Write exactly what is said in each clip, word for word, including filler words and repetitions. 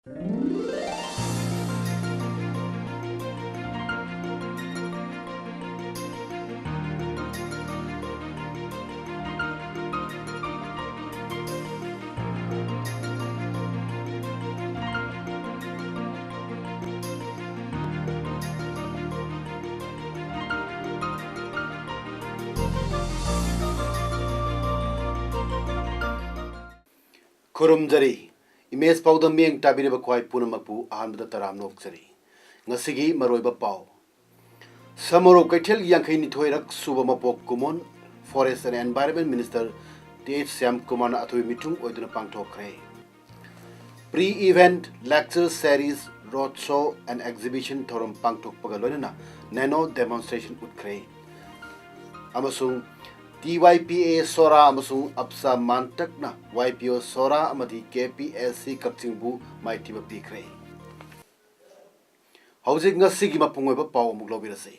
ꯈꯨꯔꯨꯝꯖꯔꯤ꯫ Image ꯄꯥꯎꯗꯝ ꯃꯤꯠꯌꯦꯡ ꯇꯥꯕꯤꯔꯤꯕ ꯈ꯭ꯋꯥꯏ ꯄꯨꯝꯅꯃꯛꯄꯨ ꯑꯍꯥꯟꯕꯗ ꯇꯔꯥꯝꯅ ꯑꯣꯛꯆꯔꯤ꯫ ꯉꯁꯤꯒꯤ ꯃꯔꯨꯑꯣꯏꯕ ꯄꯥꯎ꯫ ꯁꯃꯨꯔꯧ ꯀꯩꯊꯦꯜꯒꯤ ꯌꯥꯡꯈꯩ ꯅꯤꯊꯣꯏꯔꯛ ꯁꯨꯕ ꯃꯄꯣꯛ ꯀꯨꯝꯑꯣꯟ Forest and Environment Minister T H Shyam ꯀꯨꯃꯥꯔꯅ ꯑꯊꯣꯏꯕ ꯃꯤꯊꯨꯡ ꯑꯣꯏꯗꯨꯅ ꯄꯥꯡꯊꯣꯛꯈ꯭ꯔꯦ꯫ Pre-event lecture series, road show and exhibition ꯊꯧꯔꯝ ꯄꯥꯡꯊꯣꯛꯄꯒ ꯂꯣꯏꯅꯅ nano demonstration ꯎꯠꯈ꯭ꯔꯦ꯫ ꯑꯃꯁꯨꯡ ꯇꯤ ꯋꯥꯏ ꯄꯤ ꯑꯦ ꯁꯣꯔꯥ ꯑꯃꯁꯨꯡ ꯑꯞꯁꯥ ꯃꯥꯟꯇꯛꯅ ꯋꯥꯏ ꯄꯤ ꯑꯣ ꯁꯣꯔꯥ ꯑꯃꯗꯤ ꯀꯦ ꯄꯤ ꯑꯦꯁ ꯁꯤ ꯀꯛꯆꯤꯡꯕꯨ ꯃꯥꯏꯊꯤꯕ ꯄꯤꯈ꯭ꯔꯦ꯫ ꯍꯧꯖꯤꯛ ꯉꯁꯤꯒꯤ ꯃꯄꯨꯡ ꯑꯣꯏꯕ ꯄꯥꯎ ꯑꯃꯨꯛ ꯂꯧꯕꯤꯔꯁꯤ꯫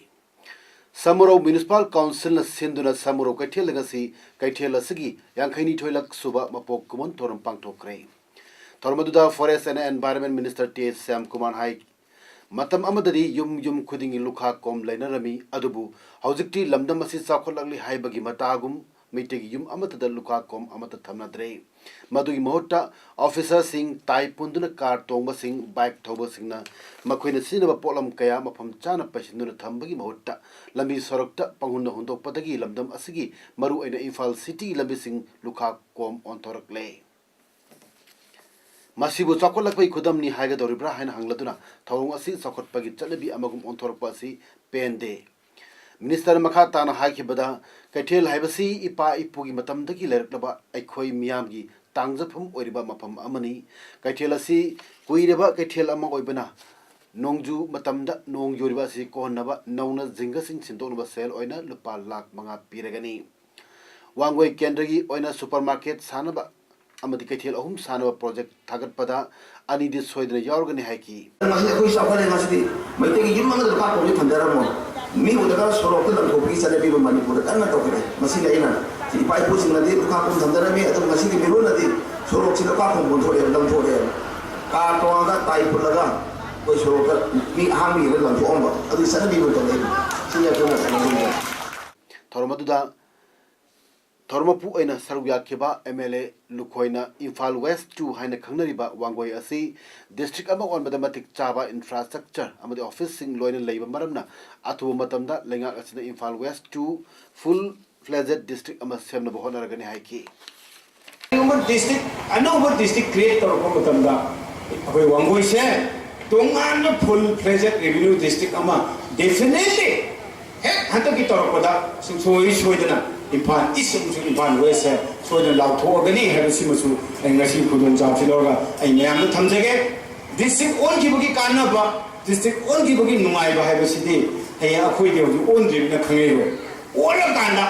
ꯁꯃꯨꯔꯧ Municipal Councilꯅ ꯁꯤꯟꯗꯨꯅ ꯁꯃꯨꯔꯧ ꯀꯩꯊꯦꯜꯗ ꯉꯁꯤ ꯀꯩꯊꯦꯜ ꯑꯁꯤꯒꯤ ꯌꯥꯡꯈꯩ ꯅꯤꯊꯣꯏ ꯂꯛ ꯁꯨꯕ ꯃꯄꯣꯛ ꯀꯨꯝꯑꯣꯟ ꯊꯧꯔꯝ ꯄꯥꯡꯊꯣꯛꯈ꯭ꯔꯦ꯫ ꯊꯧꯔꯝ ꯑꯗꯨꯗ Forest and Environment Minister T S Shyam Kumar ꯍꯥꯏ, ꯃꯇꯝ ꯑꯃꯗꯗꯤ ꯌꯨꯝ ꯌꯨꯝ ꯈꯨꯗꯤꯡꯒꯤ ꯂꯨꯈꯥ ꯀꯣꯝ ꯂꯩꯅꯔꯝꯃꯤ, ꯑꯗꯨꯕꯨ ꯍꯧꯖꯤꯛꯇꯤ ꯂꯝꯗꯝ ꯑꯁꯤ ꯆꯥꯎꯈꯠꯂꯛꯂꯤ ꯍꯥꯏꯕꯒꯤ ꯃꯇꯥꯒꯨꯝ ꯃꯤꯇꯩꯒꯤ ꯌꯨꯝ ꯑꯃꯠꯇꯗ ꯂꯨꯈꯥ ꯀꯣꯝ ꯑꯃꯠꯇ ꯊꯝꯅꯗ꯭ꯔꯦ꯫ ꯃꯗꯨꯒꯤ ꯃꯍꯨꯠꯇ officerꯁꯤꯡ ꯇꯥꯏ ꯄꯨꯟꯗꯨꯅ car ꯇꯣꯡꯕꯁꯤꯡ, bike ꯊꯧꯕꯁꯤꯡꯅ ꯃꯈꯣꯏꯅ ꯁꯤꯖꯤꯟꯅꯕ ꯄꯣꯠꯂꯝ ꯀꯌꯥ ꯃꯐꯝ ꯆꯥꯅ ꯄꯩꯁꯤꯟꯗꯨꯅ ꯊꯝꯕꯒꯤ ꯃꯍꯨꯠꯇ ꯂꯝꯕꯤ ꯁꯣꯔꯣꯛꯇ ꯄꯪꯍꯨꯟꯗ ꯍꯨꯟꯗꯣꯛꯄꯗꯒꯤ ꯂꯝꯗꯝ ꯑꯁꯤꯒꯤ ꯃꯔꯨꯑꯣꯏꯅ ꯏꯝꯐꯥꯜ cityꯒꯤ ꯂꯝꯕꯤꯁꯤꯡ ꯂꯨꯈꯥ ꯀꯣꯝ ꯑꯣꯟꯊꯣꯔꯛꯂꯦ꯫ ꯃꯁꯤꯕꯨ ꯆꯥꯎꯈꯠꯂꯛꯄꯒꯤ ꯈꯨꯗꯝꯅꯤ ꯍꯥꯏꯒꯗꯧꯔꯤꯕ꯭ꯔꯥ ꯍꯥꯏꯅ ꯍꯪꯂꯗꯨꯅ ꯊꯧꯑꯣꯡ ꯑꯁꯤ ꯆꯥꯎꯈꯠꯄꯒꯤ ꯆꯠꯅꯕꯤ ꯑꯃꯒꯨꯝ ꯑꯣꯟꯊꯣꯔꯛꯄ ꯑꯁꯤ ꯄꯦꯟꯗꯦ꯫ Minister ꯃꯈꯥ ꯇꯥꯅ ꯍꯥꯏꯈꯤꯕꯗ, ꯀꯩꯊꯦꯜ ꯍꯥꯏꯕꯁꯤ ꯏꯄꯥ ꯏꯄꯨꯒꯤ ꯃꯇꯝꯗꯒꯤ ꯂꯩꯔꯛꯂꯕ ꯑꯩꯈꯣꯏ ꯃꯤꯌꯥꯝꯒꯤ ꯇꯥꯡꯖꯐꯝ ꯑꯣꯏꯔꯤꯕ ꯃꯐꯝ ꯑꯃꯅꯤ꯫ ꯀꯩꯊꯦꯜ ꯑꯁꯤ ꯀꯨꯏꯔꯕ ꯀꯩꯊꯦꯜ ꯑꯃ ꯑꯣꯏꯕꯅ, ꯅꯣꯡꯖꯨ ꯃꯇꯝꯗ ꯅꯣꯡ ꯌꯨꯔꯤꯕ ꯑꯁꯤ ꯀꯣꯛꯍꯟꯅꯕ ꯅꯧꯅ ꯖꯤꯡꯒꯁꯤꯡ ꯁꯤꯟꯗꯣꯛꯅꯕ ꯁꯦꯜ ꯑꯣꯏꯅ ꯂꯨꯄꯥ ꯂꯥꯈ ꯃꯉꯥ ꯄꯤꯔꯒꯅꯤ꯫ ꯋꯥꯡꯒꯣꯏ ꯀꯦꯟꯗ꯭ꯔꯒꯤ ꯑꯣꯏꯅ supermarket ꯁꯥꯅꯕ ꯑꯃꯗꯤ ꯀꯩꯊꯦꯜ ꯑꯍꯨꯝ ꯁꯥꯅꯕ project ꯊꯥꯒꯠꯄꯗ ꯑꯅꯤꯗꯤ ꯁꯣꯏꯗꯅ ꯌꯥꯎꯔꯒꯅꯤ ꯍꯥꯏꯈꯤ꯫ ꯉꯁꯤꯗꯤ ꯑꯩꯈꯣꯏ ꯆꯥꯎꯈꯠꯂꯦ, ꯉꯁꯤꯗꯤ ꯃꯩꯇꯩꯒꯤ ꯌꯨꯝ ꯑꯃꯗ ꯂꯨꯈꯥ ꯀꯣꯝꯁꯦ ꯊꯝꯖꯔꯝꯃꯣꯏ꯫ ꯃꯤ ꯎꯗ꯭ꯔꯒ ꯁꯣꯔꯣꯛꯇ ꯂꯪꯊꯣꯛꯄꯒꯤ ꯆꯠꯅꯕꯤ ꯑꯃ ꯃꯅꯤꯄꯨꯔꯗ ꯀꯟꯅ ꯇꯧꯈꯠꯂꯦ꯫ ꯃꯁꯤꯅ ꯑꯩꯅ ꯏꯄꯥ ꯏꯄꯨꯁꯤꯡꯅꯗꯤ ꯂꯨꯈꯥ ꯀꯣꯝ ꯊꯝꯖꯔꯝꯃꯤ, ꯑꯗꯨꯕꯨ ꯉꯁꯤꯗꯤ ꯃꯤꯔꯣꯟꯅꯗꯤ ꯁꯣꯔꯣꯛꯁꯤ ꯂꯨꯈꯥ ꯀꯣꯝ ꯑꯣꯟꯊꯣꯔꯛꯑꯦ, ꯂꯪꯊꯣꯔꯛꯑꯦ꯫ ꯀꯥꯔ ꯇꯣꯡꯉꯒ ꯇꯥꯏ ꯄꯨꯜꯂꯒ ꯑꯩꯈꯣꯏ ꯁꯣꯔꯣꯛꯇ ꯃꯤ ꯑꯍꯥꯡꯕ ꯌꯦꯡꯉꯒ ꯂꯪꯊꯣꯛꯑꯝꯕ, ꯑꯗꯨꯒꯤ ꯆꯠꯅꯕꯤ ꯑꯃ ꯇꯧꯅꯩ꯫ ꯁꯤꯅꯤ ꯑꯩꯈꯣꯏꯅ ꯀꯩꯅꯣ ꯇꯧꯔꯤꯁꯦ꯫ ꯊꯧꯔꯝ ꯑꯗꯨꯗ ꯊꯧꯔꯝ ꯃꯄꯨ ꯑꯣꯏꯅ ꯁꯔꯨꯛ ꯌꯥꯈꯤꯕ ꯑꯦꯝ ꯑꯦꯜ ꯑꯦ ꯂꯨꯈꯣꯏꯅ ꯏꯝꯐꯥꯜ ꯋꯦꯁ ꯇꯨ ꯍꯥꯏꯅ ꯈꯪꯅꯔꯤꯕ ꯋꯥꯡꯒꯣꯏ ꯑꯁꯤ ꯗꯤꯁꯇ꯭ꯔꯤꯛ ꯑꯃ ꯑꯣꯟꯕꯗ ꯃꯇꯤꯛ ꯆꯥꯕ ꯏꯟꯐ꯭ꯔꯥꯁ꯭ꯇ꯭ꯔꯛꯆꯔ ꯑꯃꯗꯤ ꯑꯣꯐꯤꯁꯁꯤꯡ ꯂꯣꯏꯅ ꯂꯩꯕ ꯃꯔꯝꯅ ꯑꯊꯨꯕ ꯃꯇꯝꯗ ꯂꯩꯉꯥꯛ ꯑꯁꯤꯅ ꯏꯝꯐꯥꯜ ꯋꯦꯁ ꯇꯨ ꯐꯨꯜ ꯐ꯭ꯂꯦꯖꯦꯗ ꯗꯤꯁꯇ꯭ꯔꯤꯛ ꯑꯃ ꯁꯦꯝꯅꯕ ꯍꯣꯠꯅꯔꯒꯅꯤ ꯍꯥꯏꯈꯤ꯫ ꯀꯔꯤꯒꯨꯝꯕ ꯗꯤꯁꯇ꯭ꯔꯤꯛ ꯑꯅꯧꯕ ꯗꯤꯁꯇ꯭ꯔꯤꯛ ꯀ꯭ꯔꯤꯌꯦꯠ ꯇꯧꯔꯛꯄ ꯃꯇꯝꯗ ꯑꯩꯈꯣꯏ ꯋꯥꯡꯒꯣꯏꯁꯦ ꯇꯣꯉꯥꯟꯕ ꯐꯨꯜ ꯐ꯭ꯂꯦꯖꯦꯗ ꯔꯦꯚꯤꯅ꯭ꯌꯨ ꯗꯤꯁꯇ꯭ꯔꯤꯛ ꯑꯃ ꯗꯦꯐꯤꯅꯦꯠꯂꯤ ꯍꯦꯛ ꯍꯟꯗꯛꯀꯤ ꯇꯧꯔꯛꯄꯗ ꯁꯨꯡꯁꯣꯏ ꯁꯣꯏꯗꯅ ꯏꯝꯐꯥꯜ ꯏꯁ ꯑꯃꯁꯨꯡ ꯏꯝꯐꯥꯜ ꯋꯦꯁꯁꯦ ꯁꯣꯏꯗꯅ ꯂꯥꯎꯊꯣꯛꯑꯒꯅꯤ ꯍꯥꯏꯕꯁꯤꯃꯁꯨ ꯑꯩ ꯉꯁꯤ ꯈꯨꯗꯣꯡꯆꯥꯕꯁꯤ ꯂꯧꯔꯒ ꯑꯩ ꯃꯌꯥꯝꯗ ꯊꯝꯖꯒꯦ꯫ ꯗꯤꯁꯇ꯭ꯔꯤꯛ ꯑꯣꯟꯈꯤꯕꯒꯤ ꯀꯥꯟꯅꯕ, ꯗꯤꯁꯇ꯭ꯔꯤꯛ ꯑꯣꯟꯈꯤꯕꯒꯤ ꯅꯨꯡꯉꯥꯏꯕ ꯍꯥꯏꯕꯁꯤꯗꯤ ꯍꯌꯦꯡ ꯑꯩꯈꯣꯏꯗꯤ ꯍꯧꯖꯤꯛ ꯑꯣꯟꯗ꯭ꯔꯤꯕꯅ ꯈꯪꯉꯛꯏꯔꯣꯏ꯫ ꯑꯣꯜꯂꯀꯥꯟꯗ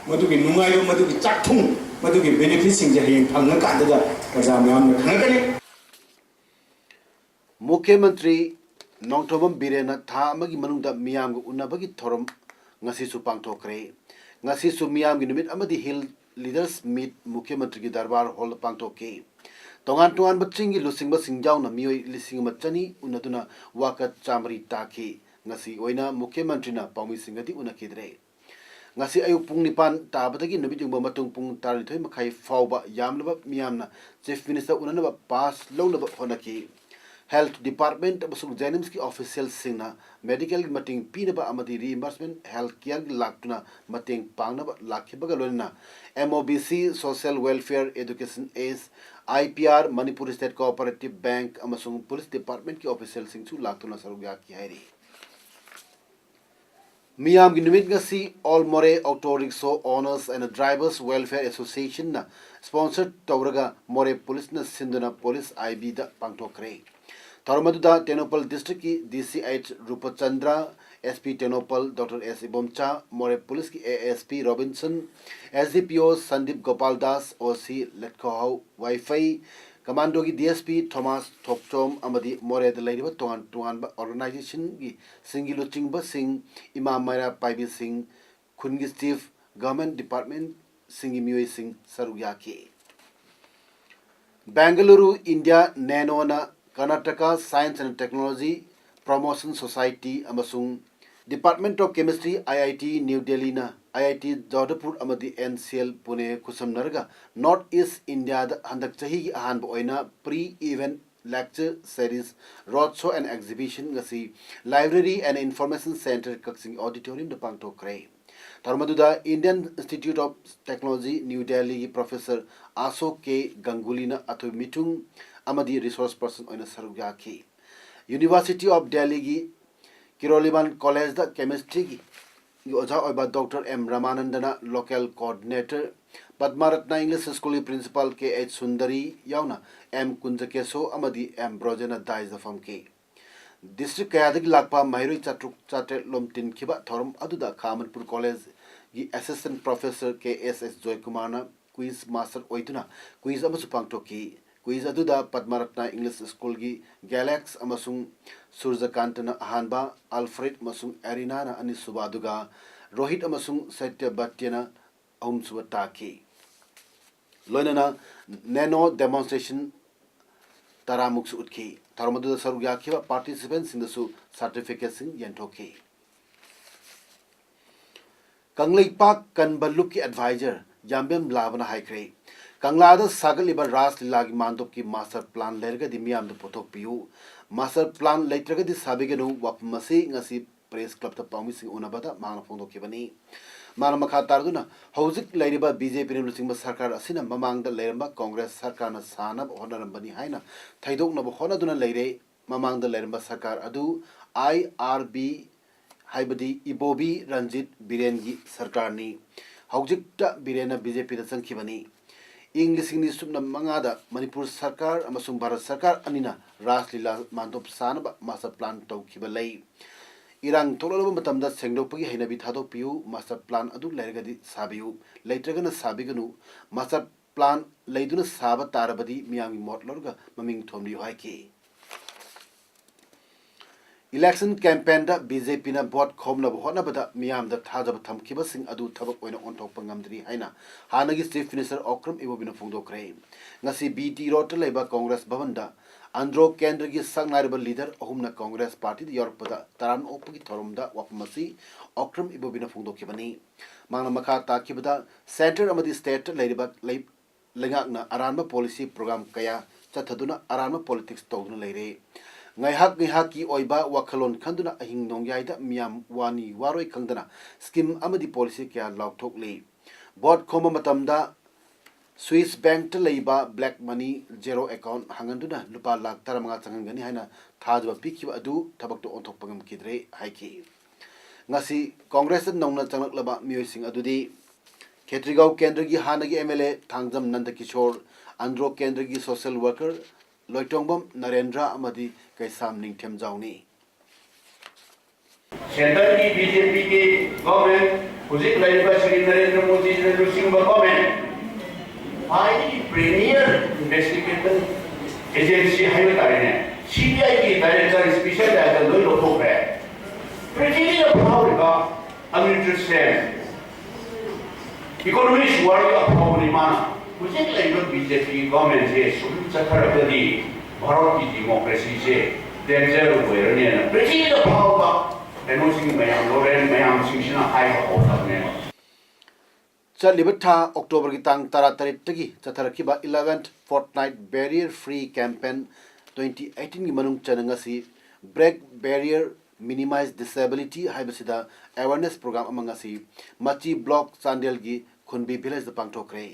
ꯃꯗꯨꯒꯤ ꯅꯨꯡꯉꯥꯏꯕ, ꯃꯗꯨꯒꯤ ꯆꯥꯛꯊꯨꯡ, ꯃꯗꯨꯒꯤ ꯕꯦꯅꯤꯐꯤꯠꯁꯤꯡꯁꯦ ꯍꯌꯦꯡ ꯐꯪꯉꯀꯥꯟꯗꯗ ꯄ꯭ꯔꯖꯥ ꯃꯌꯥꯝꯅ ꯈꯪꯉꯛꯀꯅꯤ꯫ ꯃꯨꯈ꯭ꯌ ꯃꯟꯇ꯭ꯔꯤ ꯅꯣꯡꯊꯣꯝꯕꯝ ꯕꯤꯔꯦꯟꯅ ꯊꯥ ꯑꯃꯒꯤ ꯃꯅꯨꯡꯗ ꯃꯤꯌꯥꯝꯒ ꯎꯅꯕꯒꯤ ꯊꯧꯔꯝ ꯉꯁꯤꯁꯨ ꯄꯥꯡꯊꯣꯛꯈ꯭ꯔꯦ꯫ ꯉꯁꯤꯁꯨ ꯃꯤꯌꯥꯝꯒꯤ ꯅꯨꯃꯤꯠ ꯑꯃꯗꯤ ꯍꯤꯜ ꯂꯤꯗꯔꯁ ꯃꯤꯠ ꯃꯨꯈ꯭ꯌ ꯃꯟꯇ꯭ꯔꯤꯒꯤ ꯗꯔꯕꯥꯔ ꯍꯣꯜꯗ ꯄꯥꯡꯊꯣꯛꯈꯤ꯫ ꯇꯣꯉꯥꯟ ꯇꯣꯉꯥꯟꯕ ꯆꯤꯡꯒꯤ ꯂꯨꯆꯤꯡꯕꯁꯤꯡ ꯌꯥꯎꯅ ꯃꯤꯑꯣꯏ ꯂꯤꯁꯤꯡ ꯑꯃ ꯆꯅꯤ ꯎꯅꯗꯨꯅ ꯋꯥꯀꯠ ꯆꯥꯃꯔꯤ ꯇꯥꯈꯤ꯫ ꯉꯁꯤ ꯑꯣꯏꯅ ꯃꯨꯈ꯭ꯌ ꯃꯟꯇ꯭ꯔꯤꯅ ꯄꯥꯎꯃꯤꯁꯤꯡꯒꯗꯤ ꯎꯅꯈꯤꯗ꯭ꯔꯦ꯫ ꯉꯁꯤ ꯑꯌꯨꯛ ꯄꯨꯡ ꯅꯤꯄꯥꯟ ꯇꯥꯕꯗꯒꯤ ꯅꯨꯃꯤꯠ ꯌꯨꯡꯕ ꯃꯇꯨꯡ ꯄꯨꯡ ꯇꯔꯥꯅꯤꯊꯣꯏ ꯃꯈꯥꯏ ꯐꯥꯎꯕ ꯌꯥꯝꯂꯕ ꯃꯤꯌꯥꯝꯅ ꯆꯤꯐ ꯃꯤꯅꯤꯁꯇꯔ ꯎꯅꯅꯕ ꯄꯥꯁ ꯂꯧꯅꯕ ꯍꯣꯠꯅꯈꯤ꯫ ꯍꯦꯜꯊ ꯗꯤꯄꯥꯔꯠꯃꯦꯟꯠ ꯑꯃꯁꯨꯡ ꯖꯦꯅꯤꯝꯁꯀꯤ ꯑꯣꯐꯤꯁꯤꯌꯦꯜꯁꯤꯡꯅ ꯃꯦꯗꯤꯀꯦꯜꯒꯤ ꯃꯇꯦꯡ ꯄꯤꯅꯕ ꯑꯃꯗꯤ ꯔꯤꯏꯝꯕꯔꯁꯃꯦꯟꯠ ꯍꯦꯜꯊ ꯀꯦꯌꯔꯒꯤ ꯂꯥꯛꯇꯨꯅ ꯃꯇꯦꯡ ꯄꯥꯡꯅꯕ ꯂꯥꯛꯈꯤꯕꯒ ꯂꯣꯏꯅꯅ M O B C, social welfare, education S, I P R, Manipur state cooperative bank ꯑꯃꯁꯨꯡ ꯄꯨꯂꯤꯁ ꯗꯤꯄꯥꯔꯠꯃꯦꯟꯠꯀꯤ ꯑꯣꯐꯤꯁꯤꯌꯦꯜꯁꯤꯡꯁꯨ ꯂꯥꯛꯇꯨꯅ ꯁꯔꯨꯛ ꯌꯥꯈꯤ ꯍꯥꯏꯔꯤ꯫ ꯃꯤꯌꯥꯝꯒꯤ ꯅꯨꯃꯤꯠ ꯉꯁꯤ all Moreh auto rickshaw owners and drivers welfare ꯑꯦꯁꯣꯁꯤꯌꯦꯁꯟꯅ ꯁ꯭ꯄꯣꯟꯁꯔ ꯇꯧꯔꯒ ꯃꯣꯔꯦ ꯄꯨꯂꯤꯁꯅ ꯁꯤꯟꯗꯨꯅ ꯄꯨꯂꯤꯁ ꯑꯥꯏ ꯕꯤꯗ ꯄꯥꯡꯊꯣꯛꯈ꯭ꯔꯦ꯫ ꯊꯧꯔꯝ ꯑꯗꯨꯗ ꯇꯦꯡꯅꯧꯄꯜ ꯗꯤꯁꯇ꯭ꯔꯤꯛꯀꯤ D C H Rupchandra, S P Tengnoupal doctor S Ibomcha, Moreh ꯄꯨꯂꯤꯁꯀꯤ A S P Robinson, S D ꯄꯤ ꯑꯣ ꯁꯟꯗꯤꯞ ꯒꯣꯄꯥꯜ ꯗꯥꯁ, ꯑꯣ ꯁꯤ ꯂꯦꯠꯈꯣꯍꯥꯎ ꯋꯥꯏꯐꯩ, ꯀꯃꯥꯟꯗꯣꯒꯤ ꯗꯤ ꯑꯦꯁ ꯄꯤ ꯊꯣꯃꯥꯁ ꯊꯣꯛꯆꯣꯝ ꯑꯃꯗꯤ ꯃꯣꯔꯦꯗ ꯂꯩꯔꯤꯕ ꯇꯣꯉꯥꯟ ꯇꯣꯉꯥꯟꯕ ꯑꯣꯔꯒꯅꯥꯏꯖꯦꯁꯟꯒꯤ ꯁꯤꯡꯒꯤ ꯂꯨꯆꯤꯡꯕꯁꯤꯡ, ꯏꯃꯥ ꯃꯩꯔꯥ ꯄꯥꯏꯕꯤꯁꯤꯡ, ꯈꯨꯟꯒꯤ ꯆꯤꯐ, ꯒꯚꯔꯟꯃꯦꯟꯠ ꯗꯤꯄꯥꯔꯠꯃꯦꯟꯠꯁꯤꯡꯒꯤ ꯃꯤꯑꯣꯏꯁꯤꯡ ꯁꯔꯨꯛ ꯌꯥꯈꯤ꯫ Bengaluru, India, NANOꯅ Karnataka Science and Technology Promotion Society ꯑꯃꯁꯨꯡ Department of Chemistry, IIT New Delhiꯅ IIT Jodhpur ꯑꯃꯗꯤ NCL Pune ꯈꯨꯠꯁꯝꯅꯔꯒ North East Indiaꯗ ꯍꯟꯗꯛ ꯆꯍꯤꯒꯤ ꯑꯍꯥꯟꯕ ꯑꯣꯏꯅ Pre-Event Lecture Series, Road Show and Exhibition ꯉꯁꯤ Library and Information Centre ꯀꯛꯆꯤꯡ Auditoriumꯗ ꯄꯥꯡꯊꯣꯛꯈ꯭ꯔꯦ꯫ ꯊꯧꯔꯝ ꯑꯗꯨꯗ Indian Institute of Technology, New Delhiꯒꯤ Professor Ashok K Gangulina ꯑꯊꯣꯏꯕ ꯃꯤꯊꯨꯡ ꯑꯃꯗꯤ resource person ꯑꯣꯏꯅ ꯁꯔꯨꯛ ꯌꯥꯈꯤ꯫ University of Delhiꯒꯤ Kirolimani Collegeꯗ Chemistryꯒꯤ ꯑꯣꯖꯥ ꯑꯣꯏꯕ Doctor M Ramanandana, Local Coordinator, Padma Ratna English Schoolꯒꯤ Principal K H Sundari ꯌꯥꯎꯅ M Kunjakeso ꯑꯃꯗꯤ M Brojana dais ꯐꯝꯈꯤ꯫ District ꯀꯌꯥꯗꯒꯤ ꯂꯥꯛꯄ ꯃꯍꯩꯔꯣꯏ ꯆꯥꯇ꯭ꯔꯨꯛ ꯆꯥꯇ꯭ꯔꯦꯠ ꯂꯣꯝ ꯇꯤꯟꯈꯤꯕ ꯊꯧꯔꯝ ꯑꯗꯨꯗ ꯈꯥ Manipur Collegeꯒꯤ Assistant Professor K S S Joykumarꯅ quiz master ꯑꯣꯏꯗꯨꯅ quiz ꯑꯃꯁꯨ ꯄꯥꯡꯊꯣꯛꯈꯤ꯫ Quiz ꯑꯗꯨꯗ Padma Ratna English Schoolꯒꯤ Galax ꯑꯃꯁꯨꯡ Surjakantꯅ ꯑꯍꯥꯟꯕ, Alfred ꯑꯃꯁꯨꯡ Arinana ꯑꯅꯤꯁꯨꯕ, ꯑꯗꯨꯒ Rohit ꯑꯃꯁꯨꯡ Satyabhatyana ꯑꯍꯨꯝꯁꯨꯕ ꯇꯥꯈꯤ꯫ ꯂꯣꯏꯅꯅ nano demonstration ꯇꯔꯥꯃꯨꯛꯁꯨ ꯎꯠꯈꯤ꯫ ꯊꯧꯔꯝ ꯑꯗꯨꯗ ꯁꯔꯨꯛ ꯌꯥꯈꯤꯕ participantꯁꯤꯡꯗꯁꯨ certificateꯁꯤꯡ ꯌꯦꯟꯊꯣꯛꯈꯤ꯫ ꯀꯪꯂꯩꯄꯥꯛ ꯀꯟꯕ ꯂꯨꯞꯀꯤ advisor ꯌꯥꯝꯕꯦꯝ ꯂꯥꯕꯅ ꯍꯥꯏꯈ꯭ꯔꯦ, ꯀꯪꯂꯥꯗ ꯁꯥꯒꯠꯂꯤꯕ ꯔꯥꯁ ꯂꯤꯂꯥꯒꯤ ꯃꯥꯟꯗꯣꯞꯀꯤ master plan ꯂꯩꯔꯒꯗꯤ ꯃꯤꯌꯥꯝꯗ ꯄꯨꯊꯣꯛꯄꯤꯌꯨ, master plan ꯂꯩꯇ꯭ꯔꯒꯗꯤ ꯁꯥꯕꯤꯒꯅꯨ꯫ ꯋꯥꯐꯝ ꯑꯁꯤ ꯉꯁꯤ Press Clubꯇ ꯄꯥꯎꯃꯤꯁꯤꯡ ꯎꯅꯕꯗ ꯃꯍꯥꯛꯅ ꯐꯣꯡꯗꯣꯛꯈꯤꯕꯅꯤ꯫ ꯃꯥꯅ ꯃꯈꯥ ꯇꯥꯔꯗꯨꯅ, ꯍꯧꯖꯤꯛ ꯂꯩꯔꯤꯕ BJPꯅ ꯂꯨꯆꯤꯡꯕ ꯁꯔꯀꯥꯔ ꯑꯁꯤꯅ ꯃꯃꯥꯡꯗ ꯂꯩꯔꯝꯕ Congress ꯁꯔꯀꯥꯔꯅ ꯁꯥꯅꯕ ꯍꯣꯠꯅꯔꯝꯕꯅꯤ ꯍꯥꯏꯅ ꯊꯩꯗꯣꯛꯅꯕ ꯍꯣꯠꯅꯗꯨꯅ ꯂꯩꯔꯦ꯫ ꯃꯃꯥꯡꯗ ꯂꯩꯔꯝꯕ ꯁꯔꯀꯥꯔ ꯑꯗꯨ IRB, ꯍꯥꯏꯕꯗꯤ ꯏꯕꯣꯕꯤ ꯔꯟꯖꯤꯠ ꯕꯤꯔꯦꯟꯒꯤ ꯁꯔꯀꯥꯔꯅꯤ꯫ ꯍꯧꯖꯤꯛꯇ ꯕꯤꯔꯦꯟꯅ BJPꯗ ꯆꯪꯈꯤꯕꯅꯤ꯫ ꯏꯪ ꯂꯤꯁꯤꯡ ꯑꯅꯤ ꯁꯨꯞꯅ ꯃꯉꯥꯗ ꯃꯅꯤꯄꯨꯔ ꯁꯔꯀꯥꯔ ꯑꯃꯁꯨꯡ ꯚꯥꯔꯠ ꯁꯔꯀꯥꯔ ꯑꯅꯤꯅ ꯔꯥꯁ ꯂꯤꯂꯥ ꯃꯥꯟꯗꯣꯞ ꯁꯥꯅꯕ master plan ꯇꯧꯈꯤꯕ ꯂꯩ꯫ ꯏꯔꯥꯡ ꯊꯣꯛꯂꯛꯂꯕ ꯃꯇꯝꯗ ꯁꯦꯡꯗꯣꯛꯄꯒꯤ ꯍꯩꯅꯕꯤ ꯊꯥꯗꯣꯛꯄꯤꯌꯨ, master plan ꯑꯗꯨ ꯂꯩꯔꯒꯗꯤ ꯁꯥꯕꯤꯌꯨ, ꯂꯩꯇ꯭ꯔꯒꯅ ꯁꯥꯕꯤꯒꯅꯨ꯫ Master plan ꯂꯩꯗꯨꯅ ꯁꯥꯕ ꯇꯥꯔꯕꯗꯤ ꯃꯤꯌꯥꯝꯒꯤ ꯃꯣꯠ ꯂꯧꯔꯒ ꯃꯃꯤꯡ ꯊꯣꯟꯕꯤꯌꯨ ꯍꯥꯏꯈꯤ꯫ Election campaignꯗ BJPꯅ vote ꯈꯣꯝꯅꯕ ꯍꯣꯠꯅꯕꯗ ꯃꯤꯌꯥꯝꯗ ꯊꯥꯖꯕ ꯊꯝꯈꯤꯕꯁꯤꯡ ꯑꯗꯨ ꯊꯕꯛ ꯑꯣꯏꯅ ꯑꯣꯟꯊꯣꯛꯄ ꯉꯝꯗ꯭ꯔꯤ ꯍꯥꯏꯅ ꯍꯥꯟꯅꯒꯤ Chief Minister ꯑꯣꯀ꯭ꯔꯝ ꯏꯕꯣꯕꯤꯅ ꯐꯣꯡꯗꯣꯛꯈ꯭ꯔꯦ꯫ ꯉꯁꯤ BT Roadꯇ ꯂꯩꯕ Congress ꯚꯕꯟꯗ ꯑꯟꯗ꯭ꯔꯣ ꯀꯦꯟꯗ꯭ꯔꯒꯤ ꯁꯛꯅꯥꯏꯔꯕ leader ꯑꯍꯨꯝꯅ Congress partyꯗ ꯌꯥꯎꯔꯛꯄꯗ ꯇꯔꯥꯝꯅ ꯑꯣꯛꯄꯒꯤ ꯊꯧꯔꯝꯗ ꯋꯥꯐꯝ ꯑꯁꯤ ꯑꯣꯀ꯭ꯔꯝ ꯏꯕꯣꯕꯤꯅ ꯐꯣꯡꯗꯣꯛꯈꯤꯕꯅꯤ꯫ ꯃꯍꯥꯛꯅ ꯃꯈꯥ ꯇꯥꯈꯤꯕꯗ, centre ꯑꯃꯗꯤ stateꯇ ꯂꯩꯔꯤꯕ ꯂꯩ-, ꯂꯩꯉꯥꯛꯅ ꯑꯔꯥꯟꯕ policy program ꯀꯌꯥ ꯆꯠꯊꯗꯨꯅ ꯑꯔꯥꯟꯕ politics ꯇꯧꯗꯨꯅ ꯂꯩꯔꯦ꯫ ꯉꯥꯏꯍꯥꯛ ꯉꯥꯏꯍꯥꯛꯀꯤ ꯑꯣꯏꯕ ꯋꯥꯈꯜꯂꯣꯟ ꯈꯟꯗꯨꯅ ꯑꯍꯤꯡ ꯅꯣꯡꯌꯥꯏꯗ ꯃꯤꯌꯥꯝ ꯋꯥꯅꯤ ꯋꯥꯔꯣꯏ ꯈꯪꯗꯅ scheme ꯑꯃꯗꯤ policy ꯀꯌꯥ ꯂꯥꯎꯊꯣꯛꯂꯤ꯫ Vote ꯈꯣꯝꯕ ꯃꯇꯝꯗ Swiss bankꯇ ꯂꯩꯕ black money zero account ꯍꯥꯡꯍꯟꯗꯨꯅ ꯂꯨꯄꯥ ꯂꯥꯈ ꯇꯔꯥꯃꯉꯥ ꯆꯪꯍꯟꯒꯅꯤ ꯍꯥꯏꯅ ꯊꯥꯖꯕ ꯄꯤꯈꯤꯕ ꯑꯗꯨ ꯊꯕꯛꯇ ꯑꯣꯟꯊꯣꯛꯄ ꯉꯝꯈꯤꯗ꯭ꯔꯦ ꯍꯥꯏꯈꯤ꯫ ꯉꯁꯤ Congressꯇ ꯅꯧꯅ ꯆꯪꯂꯛꯂꯕ ꯃꯤꯑꯣꯏꯁꯤꯡ ꯑꯗꯨꯗꯤ ꯈꯦꯇ꯭ꯔꯤꯒꯥꯎ ꯀꯦꯟꯗ꯭ꯔꯒꯤ ꯍꯥꯟꯅꯒꯤ MLA ꯊꯥꯡꯖꯝ ꯅꯟꯗꯀꯤꯁꯣꯔ, ꯑꯟꯗ꯭ꯔꯣ ꯀꯦꯟꯗ꯭ꯔꯒꯤ social worker ꯂꯣꯏꯇꯣꯡꯕꯝ ꯅꯔꯦꯟꯗ꯭ꯔ ꯑꯃꯗꯤ ꯀꯩꯁꯥꯝ ꯅꯤꯡꯊꯦꯝꯖꯥꯎꯅꯤ꯫ Centreꯒꯤ BJPꯒꯤ government, ꯍꯧꯖꯤꯛ ꯂꯩꯔꯤꯕ ꯁ꯭ꯔꯤ ꯅꯔꯦꯟꯗ꯭ꯔ ꯃꯣꯗꯤꯅ ꯂꯨꯆꯤꯡꯕ government, ꯈ꯭ꯋꯥꯏꯗꯒꯤ premier investigative agency ꯍꯥꯏꯕ ꯇꯥꯔꯦꯅꯦ, CBIꯒꯤ director, special director ꯂꯣꯏ ꯂꯧꯊꯣꯛꯈ꯭ꯔꯦ꯫ ꯄ꯭ꯔꯤꯊꯤꯕꯤꯗ ꯐꯥꯎꯔꯤꯕ Amitabh Sen, economist worldꯒꯤ ꯑꯐꯥꯎꯕꯅꯤ ꯃꯥꯅ꯫ ꯍꯧꯖꯤꯛ ꯂꯩꯔꯤꯕ BJPꯒꯤ governmentꯁꯦ ꯁꯨꯝ ꯆꯠꯊꯔꯒꯗꯤ ꯚꯥꯔꯠꯀꯤ democracyꯁꯦ danger ꯑꯣꯏꯔꯅꯦꯅ ꯄ꯭ꯔꯤꯊꯤꯕꯤꯗ ꯐꯥꯎꯕ ꯀꯩꯅꯣꯁꯤꯡ ꯃꯌꯥꯝ, ꯂꯣꯔꯦꯟ ꯃꯌꯥꯝꯁꯤꯡꯁꯤꯅ ꯍꯥꯏꯕ ꯍꯧꯔꯛꯂꯕꯅꯦꯕ꯫ ꯆꯠꯂꯤꯕ ꯊꯥ Octoberꯒꯤ ꯇꯥꯡ ꯇꯔꯥꯇꯔꯦꯠꯇꯒꯤ ꯆꯠꯊꯔꯛꯈꯤꯕ eleventh Fortnight Barrier Free Campaign twenty eighteenꯒꯤ ꯃꯅꯨꯡ ꯆꯟꯅ ꯉꯁꯤ Break Barrier, Minimise Disability ꯍꯥꯏꯕꯁꯤꯗ awareness program ꯑꯃ ꯉꯁꯤ ꯃꯆꯤ block ꯆꯥꯟꯗꯦꯜꯒꯤ ꯈꯨꯟꯕꯤ villageꯇ ꯄꯥꯡꯊꯣꯛꯈ꯭ꯔꯦ꯫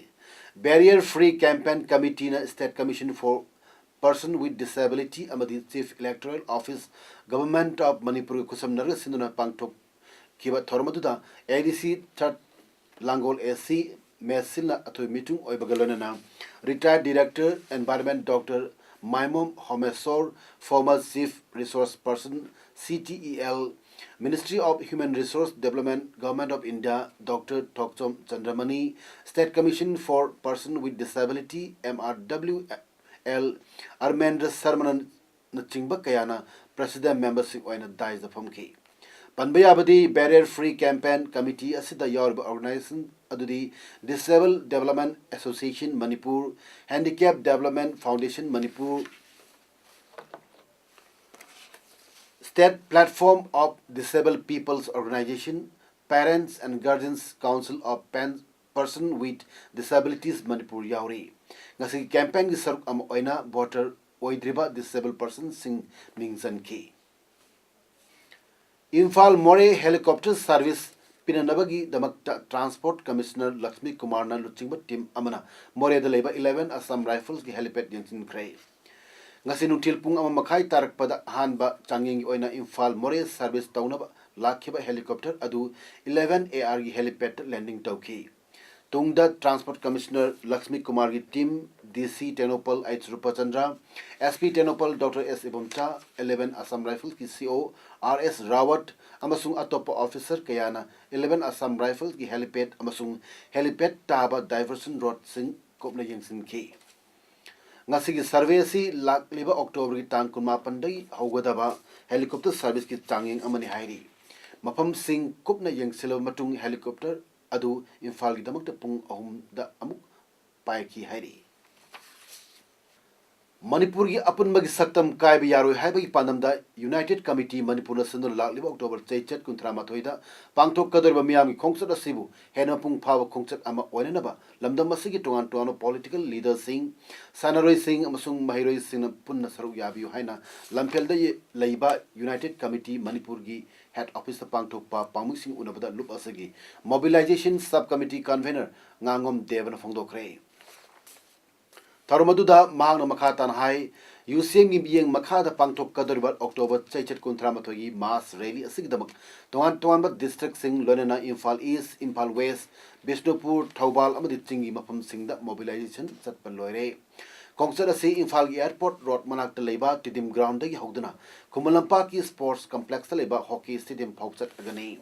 Barrier Free Campaign Committeeꯅ State Commission for Person with Disability ꯑꯃꯗꯤ Chief Electoral Office, Government of Manipurꯒ ꯈꯨꯠꯁꯝꯅꯔꯒ ꯁꯤꯟꯗꯨꯅ ꯄꯥꯡꯊꯣꯛꯈꯤꯕ ꯊꯧꯔꯝ ꯑꯗꯨꯗ ADC third ꯂꯥꯡꯒꯣꯜ AC ꯃꯦꯁꯤꯜꯅ ꯑꯊꯣꯏ ꯃꯤꯊꯨꯡ ꯑꯣꯏꯕꯒ ꯂꯣꯏꯅꯅ retired director environment Doctor ꯃꯥꯏꯃꯣꯝ ꯍꯣꯃꯦꯁꯣꯔ, former chief resource person CTEL, Ministry of Human Resource Development, Government of India, Doctor Thokchom ꯆꯟꯗ꯭ꯔꯃꯅꯤ, State Commission for Person with Disability, MRWL, ꯑꯔꯃꯦꯟꯗ꯭ꯔ ꯁꯔꯃꯅꯆꯤꯡꯕ ꯀꯌꯥꯅ President memberꯁꯤꯡ ꯑꯣꯏꯅ dais ꯗ ꯐꯝꯈꯤ꯫ ꯄꯟꯕ ꯌꯥꯕꯗꯤ, Barrier Free Campaign Committee ꯑꯁꯤꯗ ꯌꯥꯎꯔꯤꯕ organization ꯑꯗꯨꯗꯤ Disabled Development Association Manipur, Handicap Development Foundation Manipur, State Platform of Disabled People's Organization, Parents and Guardians Council of Pan- Person with Disabilities Manipur ꯌꯥꯎꯔꯤ꯫ ꯉꯁꯤꯒꯤ campaign ꯒꯤ ꯁꯔꯨꯛ ꯑꯃ ꯑꯣꯏꯅ voter ꯑꯣꯏꯗ꯭ꯔꯤꯕ disabled person ꯁꯤꯡ ꯃꯤꯡ ꯆꯟꯈꯤ꯫ ꯏꯝꯐꯥꯜ ꯃꯣꯔꯦ helicopter service ꯄꯤꯅꯅꯕꯒꯤꯗꯃꯛꯇ Transport Commissioner Lakshmi ꯀꯨꯃꯥꯔꯅ ꯂꯨꯆꯤꯡꯕ team ꯑꯃꯅ ꯃꯣꯔꯦꯗ ꯂꯩꯕ eleven Assam Rifles ꯀꯤ helipad ꯌꯦꯡꯁꯤꯟꯈ꯭ꯔꯦ꯫ ꯉꯁꯤ ꯅꯨꯡꯊꯤꯜ ꯄꯨꯡ ꯑꯃ ꯃꯈꯥꯏ ꯇꯥꯔꯛꯄꯗ ꯑꯍꯥꯟꯕ ꯆꯥꯡꯌꯦꯡꯒꯤ ꯑꯣꯏꯅ ꯏꯝꯐꯥꯜ ꯃꯣꯔꯦ service ꯇꯧꯅꯕ ꯂꯥꯛꯈꯤꯕ helicopter ꯑꯗꯨ eleven A R ꯒꯤ helipad ꯇ landing ꯇꯧꯈꯤ꯫ ꯇꯨꯡꯗ Transport Commissioner Lakshmi ꯀꯨꯃꯥꯔꯒꯤ team, D C Tengnoupal H ꯔꯨꯄꯆꯟꯗ꯭ꯔ, S P Tengnoupal Doctor S Ibomcha, eleven Assam Rifles ꯀꯤ C O R S ꯔꯥꯋꯠ ꯑꯃꯁꯨꯡ ꯑꯇꯣꯞꯄ officer ꯀꯌꯥꯅ eleven Assam Rifles ꯀꯤ helipad ꯑꯃꯁꯨꯡ helipad ꯇꯥꯕ diversion road ꯁꯤꯡ ꯀꯨꯞꯅ ꯌꯦꯡꯁꯤꯟꯈꯤ꯫ ꯉꯁꯤꯒꯤ survey ꯑꯁꯤ ꯂꯥꯛꯂꯤꯕ October ꯒꯤ ꯇꯥꯡ ꯀꯨꯟꯃꯥꯄꯟꯗꯒꯤ ꯍꯧꯒꯗꯕ helicopter service ꯀꯤ ꯆꯥꯡꯌꯦꯡ ꯑꯃꯅꯤ ꯍꯥꯏꯔꯤ꯫ ꯃꯐꯝꯁꯤꯡ ꯀꯨꯞꯅ ꯌꯦꯡꯁꯤꯜꯂꯕ ꯃꯇꯨꯡ helicopter ꯑꯗꯨ ꯏꯝꯐꯥꯜꯒꯤꯗꯃꯛꯇ ꯄꯨꯡ ꯑꯍꯨꯝꯗ ꯑꯃꯨꯛ ꯄꯥꯏꯈꯤ ꯍꯥꯏꯔꯤ꯫ ꯃꯅꯤꯄꯨꯔꯒꯤ ꯑꯄꯨꯟꯕꯒꯤ ꯁꯛꯇꯝ ꯀꯥꯏꯕ ꯌꯥꯔꯣꯏ ꯍꯥꯏꯕꯒꯤ ꯄꯥꯟꯗꯝꯗ United Committee ꯃꯅꯤꯄꯨꯔꯅ ꯁꯤꯟꯗꯨꯅ ꯂꯥꯛꯂꯤꯕ October ꯆꯩꯆꯠ ꯀꯨꯟꯊ꯭ꯔꯥ ꯃꯥꯊꯣꯏꯗ ꯄꯥꯡꯊꯣꯛꯀꯗꯧꯔꯤꯕ ꯃꯤꯌꯥꯝꯒꯤ ꯈꯣꯡꯆꯠ ꯑꯁꯤꯕꯨ ꯍꯦꯟꯅ ꯃꯄꯨꯡ ꯐꯥꯕ ꯈꯣꯡꯆꯠ ꯑꯃ ꯑꯣꯏꯅꯅꯕ ꯂꯝꯗꯝ ꯑꯁꯤꯒꯤ ꯇꯣꯉꯥꯟ ꯇꯣꯉꯥꯟꯕ political leader ꯁꯤꯡ, ꯁꯥꯟꯅꯔꯣꯏꯁꯤꯡ ꯑꯃꯁꯨꯡ ꯃꯍꯩꯔꯣꯏꯁꯤꯡꯅ ꯄꯨꯟꯅ ꯁꯔꯨꯛ ꯌꯥꯕꯤꯌꯨ ꯍꯥꯏꯅ ꯂꯝꯐꯦꯜꯗ ꯂꯩꯕ United Committee ꯃꯅꯤꯄꯨꯔꯒꯤ head office ꯇ ꯄꯥꯡꯊꯣꯛꯄ ꯄꯥꯎꯃꯤꯁꯤꯡ ꯎꯅꯕꯗ ꯂꯨꯞ ꯑꯁꯤꯒꯤ mobilization sub committee convener ꯉꯥꯉꯣꯝ ꯗꯦꯕꯅ ꯐꯣꯡꯗꯣꯛꯈ꯭ꯔꯦ꯫ ꯊꯧꯔꯝ ꯑꯗꯨꯗ ꯃꯍꯥꯛꯅ ꯃꯈꯥ ꯇꯥꯅ ꯍꯥꯏ, UCM ꯒꯤ ꯃꯤꯠꯌꯦꯡ ꯃꯈꯥꯗ ꯄꯥꯡꯊꯣꯛꯀꯗꯧꯔꯤꯕ October ꯆꯩꯆꯠ ꯀꯨꯟꯊ꯭ꯔꯥ ꯃꯥꯊꯣꯏꯒꯤ mass rally ꯑꯁꯤꯒꯤꯗꯃꯛ ꯇꯣꯉꯥꯟ ꯇꯣꯉꯥꯟꯕ district ꯁꯤꯡ, ꯂꯣꯏꯅꯅ ꯏꯝꯐꯥꯜ East, ꯏꯝꯐꯥꯜ West, ꯕꯤꯁꯅꯨꯄꯨꯔ, ꯊꯧꯕꯥꯜ ꯑꯃꯗꯤ ꯆꯤꯡꯒꯤ ꯃꯐꯝꯁꯤꯡꯗ mobilization ꯆꯠꯄ ꯂꯣꯏꯔꯦ꯫ ꯈꯣꯡꯆꯠ ꯑꯁꯤ ꯏꯝꯐꯥꯜꯒꯤ airport road ꯃꯅꯥꯛꯇ ꯂꯩꯕ ꯇꯤꯗꯤꯝ ground ꯗꯒꯤ ꯍꯧꯗꯨꯅ ꯈꯨꯃꯟ ꯂꯝꯄꯥꯛꯀꯤ sports complex ꯇ ꯂꯩꯕ hockey stadium ꯐꯥꯎ ꯆꯠꯂꯒꯅꯤ꯫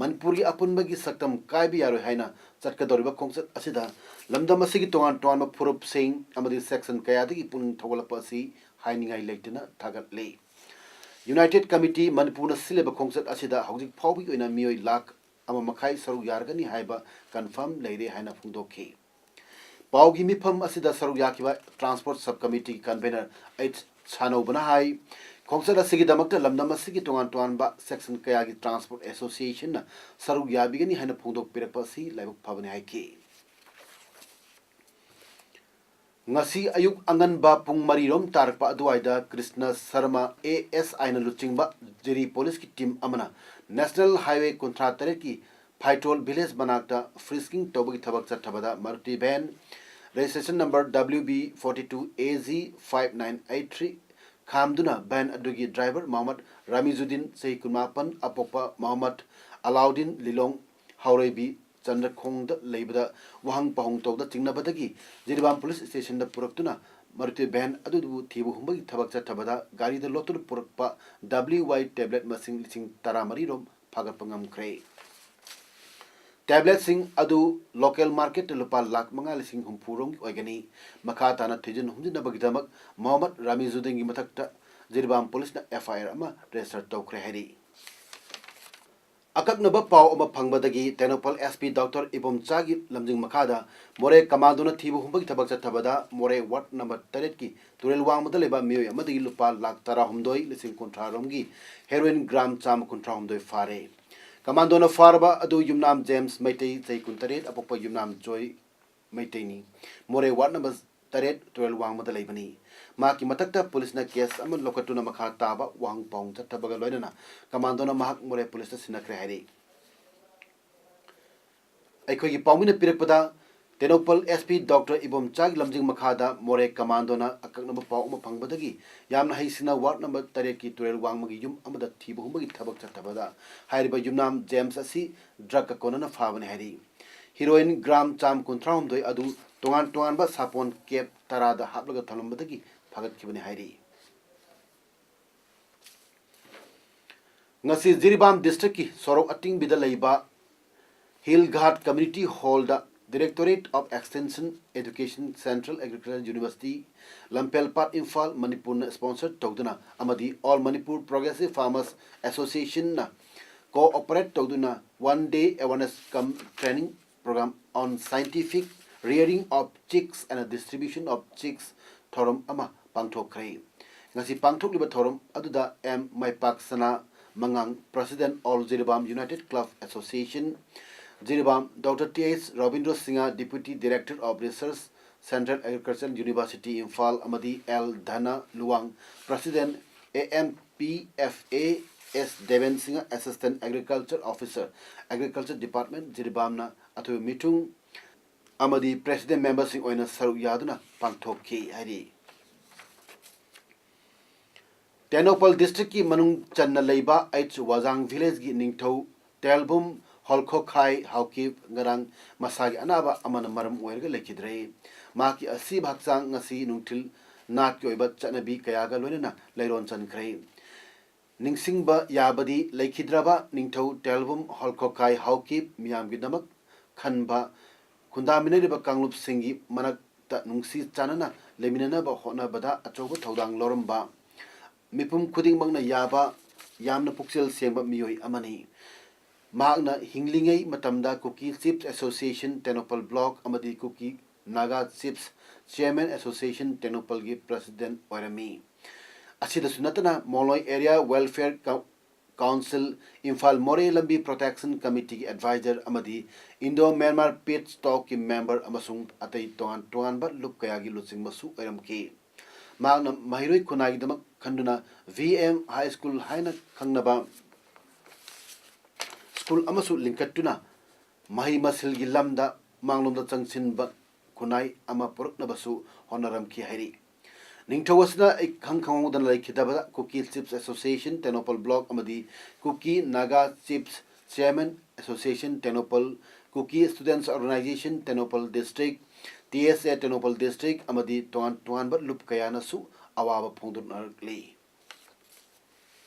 ꯃꯅꯤꯄꯨꯔꯒꯤ ꯑꯄꯨꯟꯕꯒꯤ ꯁꯛꯇꯝ ꯀꯥꯏꯕ ꯌꯥꯔꯣꯏ ꯍꯥꯏꯅ ꯆꯠꯀꯗꯧꯔꯤꯕ ꯈꯣꯡꯆꯠ ꯑꯁꯤꯗ ꯂꯝꯗꯝ ꯑꯁꯤꯒꯤ ꯇꯣꯉꯥꯟ ꯇꯣꯉꯥꯟꯕ ꯐꯨꯔꯨꯞꯁꯤꯡ ꯑꯃꯗꯤ section ꯀꯌꯥꯗꯒꯤ ꯄꯨꯛꯅꯤꯡ ꯊꯧꯒꯠꯂꯛꯄ ꯑꯁꯤ ꯍꯥꯏꯅꯤꯡꯉꯥꯏ ꯂꯩꯇꯅ ꯊꯥꯒꯠꯂꯤ꯫ United Committee ꯃꯅꯤꯄꯨꯔꯅ ꯁꯤꯜꯂꯤꯕ ꯈꯣꯡꯆꯠ ꯑꯁꯤꯗ ꯍꯧꯖꯤꯛ ꯐꯥꯎꯕꯒꯤ ꯑꯣꯏꯅ ꯃꯤꯑꯣꯏ ꯂꯥꯈ ꯑꯃ ꯃꯈꯥꯏ ꯁꯔꯨꯛ ꯌꯥꯔꯒꯅꯤ ꯍꯥꯏꯕ confirm ꯂꯩꯔꯦ ꯍꯥꯏꯅ ꯐꯣꯡꯗꯣꯛꯈꯤ꯫ ꯄꯥꯎꯒꯤ ꯃꯤꯐꯝ ꯑꯁꯤꯗ ꯁꯔꯨꯛ ꯌꯥꯈꯤꯕ Transport Sub Committeeꯒꯤ convener H ꯁꯥꯅꯧꯕꯅ ꯍꯥꯏ, ꯈꯣꯡꯆꯠ ꯑꯁꯤꯒꯤꯗꯃꯛꯇ ꯂꯝꯗꯝ ꯑꯁꯤꯒꯤ ꯇꯣꯉꯥꯟ ꯇꯣꯉꯥꯟꯕ section ꯀꯌꯥꯒꯤ Transport Associationꯅ ꯁꯔꯨꯛ ꯌꯥꯕꯤꯒꯅꯤ ꯍꯥꯏꯅ ꯐꯣꯡꯗꯣꯛꯄꯤꯔꯛꯄ ꯑꯁꯤ ꯂꯥꯏꯕꯛ ꯐꯕꯅꯤ ꯍꯥꯏꯈꯤ꯫ ꯉꯁꯤ ꯑꯌꯨꯛ ꯑꯉꯟꯕ ꯄꯨꯡ ꯃꯔꯤꯔꯣꯝ ꯇꯥꯔꯛꯄ ꯑꯗꯨꯋꯥꯏꯗ ꯀ꯭ꯔꯤꯁꯅ ꯁꯔꯃ ASIꯅ ꯂꯨꯆꯤꯡꯕ ꯖꯤꯔꯤ ꯄꯨꯂꯤꯁꯀꯤ team ꯑꯃꯅ National Highway ꯀꯨꯟꯊ꯭ꯔꯥ ꯇꯔꯦꯠꯀꯤ ꯐꯥꯏꯇꯣꯜ village ꯃꯅꯥꯛꯇ frisking ꯇꯧꯕꯒꯤ ꯊꯕꯛ ꯆꯠꯊꯕꯗ Maruti van registration number W B forty two A Z five nine eight three ꯈꯥꯝꯗꯨꯅ van ꯑꯗꯨꯒꯤ driver ꯃꯣꯍꯝꯃꯗ ꯔꯥꯃꯤꯖꯨꯗꯤꯟ, ꯆꯍꯤ ꯀꯨꯟꯃꯥꯄꯟ, ꯑꯄꯣꯛꯄ ꯃꯣꯍꯝꯃꯗ ꯑꯂꯥꯎꯗꯤꯟ ꯂꯤꯂꯣꯡ ꯍꯥꯎꯔꯩꯕꯤ ꯆꯟꯗ꯭ꯔꯈꯣꯡꯗ ꯂꯩꯕꯗ ꯋꯥꯍꯪ ꯄꯥꯎꯍꯪ ꯇꯧꯕꯗ ꯆꯤꯡꯅꯕꯗꯒꯤ ꯖꯤꯔꯤꯕꯥꯝ police stationꯗ ꯄꯨꯔꯛꯇꯨꯅ Maruti van ꯑꯗꯨꯕꯨ ꯊꯤꯕ ꯍꯨꯝꯕꯒꯤ ꯊꯕꯛ ꯆꯠꯊꯕꯗ ꯒꯥꯔꯤꯗ ꯂꯣꯠꯇꯨꯅ ꯄꯨꯔꯛꯄ W Y tablet ꯃꯁꯤꯡ ꯂꯤꯁꯤꯡ ꯇꯔꯥꯃꯔꯤ ꯔꯣꯝ ꯐꯥꯒꯠꯄ ꯉꯝꯈ꯭ꯔꯦ꯫ Tabletꯁꯤꯡ ꯑꯗꯨ local marketꯇ ꯂꯨꯄꯥ ꯂꯥꯈ ꯃꯉꯥ ꯂꯤꯁꯤꯡ ꯍꯨꯝꯐꯨ ꯔꯣꯝꯒꯤ ꯑꯣꯏꯒꯅꯤ꯫ ꯃꯈꯥ ꯇꯥꯅ ꯊꯤꯖꯤꯟ ꯍꯨꯝꯖꯤꯟꯅꯕꯒꯤꯗꯃꯛ ꯃꯣꯍꯝꯃꯗ ꯔꯥꯃꯤꯖꯨꯗꯤꯟꯒꯤ ꯃꯊꯛꯇ ꯖꯤꯔꯤꯕꯥꯝ policeꯅ F I R ꯑꯃ register ꯇꯧꯈ꯭ꯔꯦ ꯍꯥꯏꯔꯤ꯫ ꯑꯀꯛꯅꯕ ꯄꯥꯎ ꯑꯃ ꯐꯪꯕꯗꯒꯤ ꯇꯦꯡꯅꯧꯄꯜ S P Doctor ꯏꯕꯣꯝꯆꯥꯒꯤ ꯂꯝꯖꯤꯡ ꯃꯈꯥꯗ ꯃꯣꯔꯦ commandoꯅ ꯊꯤꯕ ꯍꯨꯝꯕꯒꯤ ꯊꯕꯛ ꯆꯠꯊꯕꯗ ꯃꯣꯔꯦ ward number ꯇꯔꯦꯠꯀꯤ ꯇꯨꯔꯦꯜ ꯋꯥꯡꯃꯗ ꯂꯩꯕ ꯃꯤꯑꯣꯏ ꯑꯃꯗꯒꯤ ꯂꯨꯄꯥ ꯂꯥꯈ ꯇꯔꯥꯍꯨꯝꯗꯣꯏ ꯂꯤꯁꯤꯡ ꯀꯨꯟꯊ꯭ꯔꯥ ꯔꯣꯝꯒꯤ heroin gram ꯆꯥꯝꯃ ꯀꯨꯟꯊ꯭ꯔꯥ ꯍꯨꯝꯗꯣꯏ ꯐꯥꯔꯦ꯫ Commandoꯅ ꯐꯥꯔꯕ ꯑꯗꯨ ꯌꯨꯝꯅꯥꯝ ꯖꯦꯝꯁ ꯃꯩꯇꯩ, ꯆꯍꯤ ꯀꯨꯟꯇꯔꯦꯠ, ꯑꯄꯣꯛꯄ ꯌꯨꯝꯅꯥꯝ ꯖꯣꯏ ꯃꯩꯇꯩꯅꯤ꯫ ꯃꯣꯔꯦ ward number ꯇꯔꯦꯠ ꯇꯨꯔꯦꯜ ꯋꯥꯡꯃꯗ ꯂꯩꯕꯅꯤ꯫ ꯃꯍꯥꯛꯀꯤ ꯃꯊꯛꯇ policeꯅ case ꯑꯃ ꯂꯧꯈꯠꯇꯨꯅ ꯃꯈꯥ ꯇꯥꯕ ꯋꯥꯍꯪ ꯄꯥꯎꯍꯪ ꯆꯠꯊꯕꯒ ꯂꯣꯏꯅꯅ commandoꯅ ꯃꯍꯥꯛ ꯃꯣꯔꯦ policeꯇ ꯁꯤꯟꯅꯈ꯭ꯔꯦ ꯍꯥꯏꯔꯤ꯫ ꯑꯩꯈꯣꯏꯒꯤ ꯄꯥꯎꯃꯤꯅ ꯄꯤꯔꯛꯄꯗ ꯇꯦꯡꯅꯧꯄꯜ S P Doctor ꯏꯕꯣꯝꯆꯥꯒꯤ ꯂꯝꯖꯤꯡ ꯃꯈꯥꯗ ꯃꯣꯔꯦ commandoꯅ ꯑꯀꯛꯅꯕ ꯄꯥꯎ ꯑꯃ ꯐꯪꯕꯗꯒꯤ ꯌꯥꯝꯅ ꯍꯩꯁꯤꯡꯅ ward number ꯇꯔꯦꯠꯀꯤ ꯇꯨꯔꯦꯜ ꯋꯥꯡꯃꯒꯤ ꯌꯨꯝ ꯑꯃꯗ ꯊꯤꯕ ꯍꯨꯝꯕꯒꯤ ꯊꯕꯛ ꯆꯠꯊꯕꯗ ꯍꯥꯏꯔꯤꯕ ꯌꯨꯝꯅꯥꯝ ꯖꯦꯝꯁ ꯑꯁꯤ drugꯀ ꯀꯣꯟꯅꯅ ꯐꯥꯕꯅꯤ ꯍꯥꯏꯔꯤ꯫ Heroin gram ꯆꯥꯝꯃ ꯀꯨꯟꯊ꯭ꯔꯥ ꯍꯨꯝꯗꯣꯏ ꯑꯗꯨ ꯇꯣꯉꯥꯟ ꯇꯣꯉꯥꯟꯕ ꯁꯥꯄꯣꯟ case ꯇꯔꯥꯗ ꯍꯥꯞꯂꯒ ꯊꯝꯂꯝꯕꯗꯒꯤ ꯐꯥꯒꯠꯈꯤꯕꯅꯤ ꯍꯥꯏꯔꯤ꯫ ꯉꯁꯤ ꯖꯤꯔꯤꯕꯥꯝ districtꯀꯤ ꯁꯣꯔꯣꯛ ꯑꯇꯤꯡꯕꯤꯗ ꯂꯩꯕ Hill Ghat Community Hallꯗ Directorate of Extension Education, Central Agricultural University, ꯂꯝꯐꯦꯜꯄꯥꯠ, Imphal, ꯃꯅꯤꯄꯨꯔꯅ sponsor ꯇꯧꯗꯨꯅ ꯑꯃꯗꯤ All Manipur Progressive Farmers Associationꯅ cooperate ꯇꯧꯗꯨꯅ one day awareness cum training program on scientific rearing of chicks and distribution of chicks ꯊꯧꯔꯝ ꯑꯃ ꯄꯥꯡꯊꯣꯛꯈ꯭ꯔꯦ꯫ ꯉꯁꯤ ꯄꯥꯡꯊꯣꯛꯂꯤꯕ ꯊꯧꯔꯝ ꯑꯗꯨꯗ ꯑꯦꯝ ꯃꯥꯏꯄꯥꯛꯁꯅꯥ ꯃꯉꯥꯡ, President, All Jiribam United Club Association, Jiribam, Doctor T H Rabindro Singh, Deputy Director of Research, Central Agricultural University, Imphal, ꯑꯃꯗꯤ L Dhana Luwang, President, A M P F A, S Deben Singh, Assistant Agriculture Officer, Agriculture Department, ꯖꯤꯔꯤꯕꯥꯝꯅ ꯑꯊꯣꯏꯕ ꯃꯤꯊꯨꯡ ꯑꯃꯗꯤ President memberꯁꯤꯡ ꯑꯣꯏꯅ ꯁꯔꯨꯛ ꯌꯥꯗꯨꯅ ꯄꯥꯡꯊꯣꯛꯈꯤ ꯍꯥꯏꯔꯤ꯫ ꯇꯦꯡꯅꯧꯄꯜ districtꯀꯤ ꯃꯅꯨꯡ ꯆꯟꯅ ꯂꯩꯕ ꯑꯩꯆ ꯋꯥꯖꯥꯡ villageꯀꯤ ꯅꯤꯡꯊꯧ ꯇꯦꯜꯕꯨꯝ ꯍꯣꯜꯈꯣꯈꯥꯏ ꯍꯥꯎꯀꯤꯞ ꯉꯔꯥꯡ ꯃꯁꯥꯒꯤ ꯑꯅꯥꯕ ꯑꯃꯅ ꯃꯔꯝ ꯑꯣꯏꯔꯒ ꯂꯩꯈꯤꯗ꯭ꯔꯦ꯫ ꯃꯍꯥꯛꯀꯤ ꯑꯁꯤꯕ ꯍꯛꯆꯥꯡ ꯉꯁꯤ ꯅꯨꯡꯊꯤꯜ ꯅꯥꯠꯀꯤ ꯑꯣꯏꯕ ꯆꯠꯅꯕꯤ ꯀꯌꯥꯒ ꯂꯣꯏꯅꯅ ꯂꯩꯔꯣꯟ ꯆꯟꯈ꯭ꯔꯦ꯫ ꯅꯤꯡꯁꯤꯡꯕ ꯌꯥꯕꯗꯤ ꯂꯩꯈꯤꯗ꯭ꯔꯕ ꯅꯤꯡꯊꯧ ꯇꯦꯜꯕꯨꯝ ꯍꯣꯜꯈꯣꯈꯥꯏ ꯍꯥꯎꯀꯤꯞ ꯃꯤꯌꯥꯝꯒꯤꯗꯃꯛ ꯈꯟꯕ ꯈꯨꯟꯗꯥꯃꯤꯟꯅꯔꯤꯕ ꯀꯥꯡꯂꯨꯞꯁꯤꯡꯒꯤ ꯃꯔꯛꯇ ꯅꯨꯡꯁꯤ ꯆꯥꯟꯅꯅ ꯂꯩꯃꯤꯟꯅꯅꯕ ꯍꯣꯠꯅꯕꯗ ꯑꯆꯧꯕ ꯊꯧꯗꯥꯡ ꯂꯧꯔꯝꯕ ꯃꯤꯄꯨꯝ ꯈꯨꯗꯤꯡꯃꯛꯅ ꯌꯥꯕ ꯌꯥꯝꯅ ꯄꯨꯛꯆꯦꯜ ꯁꯦꯡꯕ ꯃꯤꯑꯣꯏ ꯑꯃꯅꯤ꯫ ꯃꯍꯥꯛꯅ ꯍꯤꯡꯂꯤꯉꯩ ꯃꯇꯝꯗ Kuki Chiefs Association Tengnoupal Block ꯑꯃꯗꯤ Kuki Naga Chiefs Chairman Association Tengnoupalꯒꯤ President ꯑꯣꯏꯔꯝꯃꯤ꯫ ꯑꯁꯤꯗꯁꯨ ꯅꯠꯇꯅ Moloi Area Welfare Cou-, Council, Imphal ꯃꯣꯔꯦ ꯂꯝꯕꯤ Protection Committeeꯒꯤ advisor ꯑꯃꯗꯤ Indo Myanmar Peace Talkꯀꯤ member ꯑꯃꯁꯨꯡ ꯑꯇꯩ ꯇꯣꯉꯥꯟ ꯇꯣꯉꯥꯟꯕ ꯂꯨꯞ ꯀꯌꯥꯒꯤ ꯂꯨꯆꯤꯡꯕꯁꯨ ꯑꯣꯏꯔꯝꯈꯤ꯫ ꯃꯍꯥꯛꯅ ꯃꯍꯩꯔꯣꯏ ꯈꯨꯟꯅꯥꯏꯒꯤꯗꯃꯛ ꯈꯟꯗꯨꯅ ꯚꯤ ꯑꯦꯝ High School ꯍꯥꯏꯅ ꯈꯪꯅꯕ school ꯑꯃꯁꯨ ꯂꯤꯡꯈꯠꯇꯨꯅ ꯃꯍꯩ ꯃꯁꯤꯡꯒꯤ ꯂꯝꯗ ꯃꯥꯡꯂꯣꯝꯗ ꯆꯪꯁꯤꯟꯕ ꯈꯨꯟꯅꯥꯏ ꯑꯃ ꯄꯨꯔꯛꯅꯕꯁꯨ ꯍꯣꯠꯅꯔꯝꯈꯤ ꯍꯥꯏꯔꯤ꯫ ꯅꯤꯡꯊꯧ ꯑꯁꯤꯅ ꯏꯈꯪ ꯈꯪꯍꯧꯗꯅ ꯂꯩꯈꯤꯗꯕꯗ Kuki Chiefs Association Tengnoupal Block ꯑꯃꯗꯤ Kuki Naga Chiefs Chairman Association Tengnoupal, Kuki Students Organization Tengnoupal District, T S A Tengnoupal District ꯑꯃꯗꯤ ꯇꯣꯉꯥꯟ ꯇꯣꯉꯥꯟꯕ ꯂꯨꯞ ꯀꯌꯥꯅꯁꯨ ꯑꯋꯥꯕ ꯐꯣꯡꯗꯣꯛꯅꯔꯛꯂꯤ꯫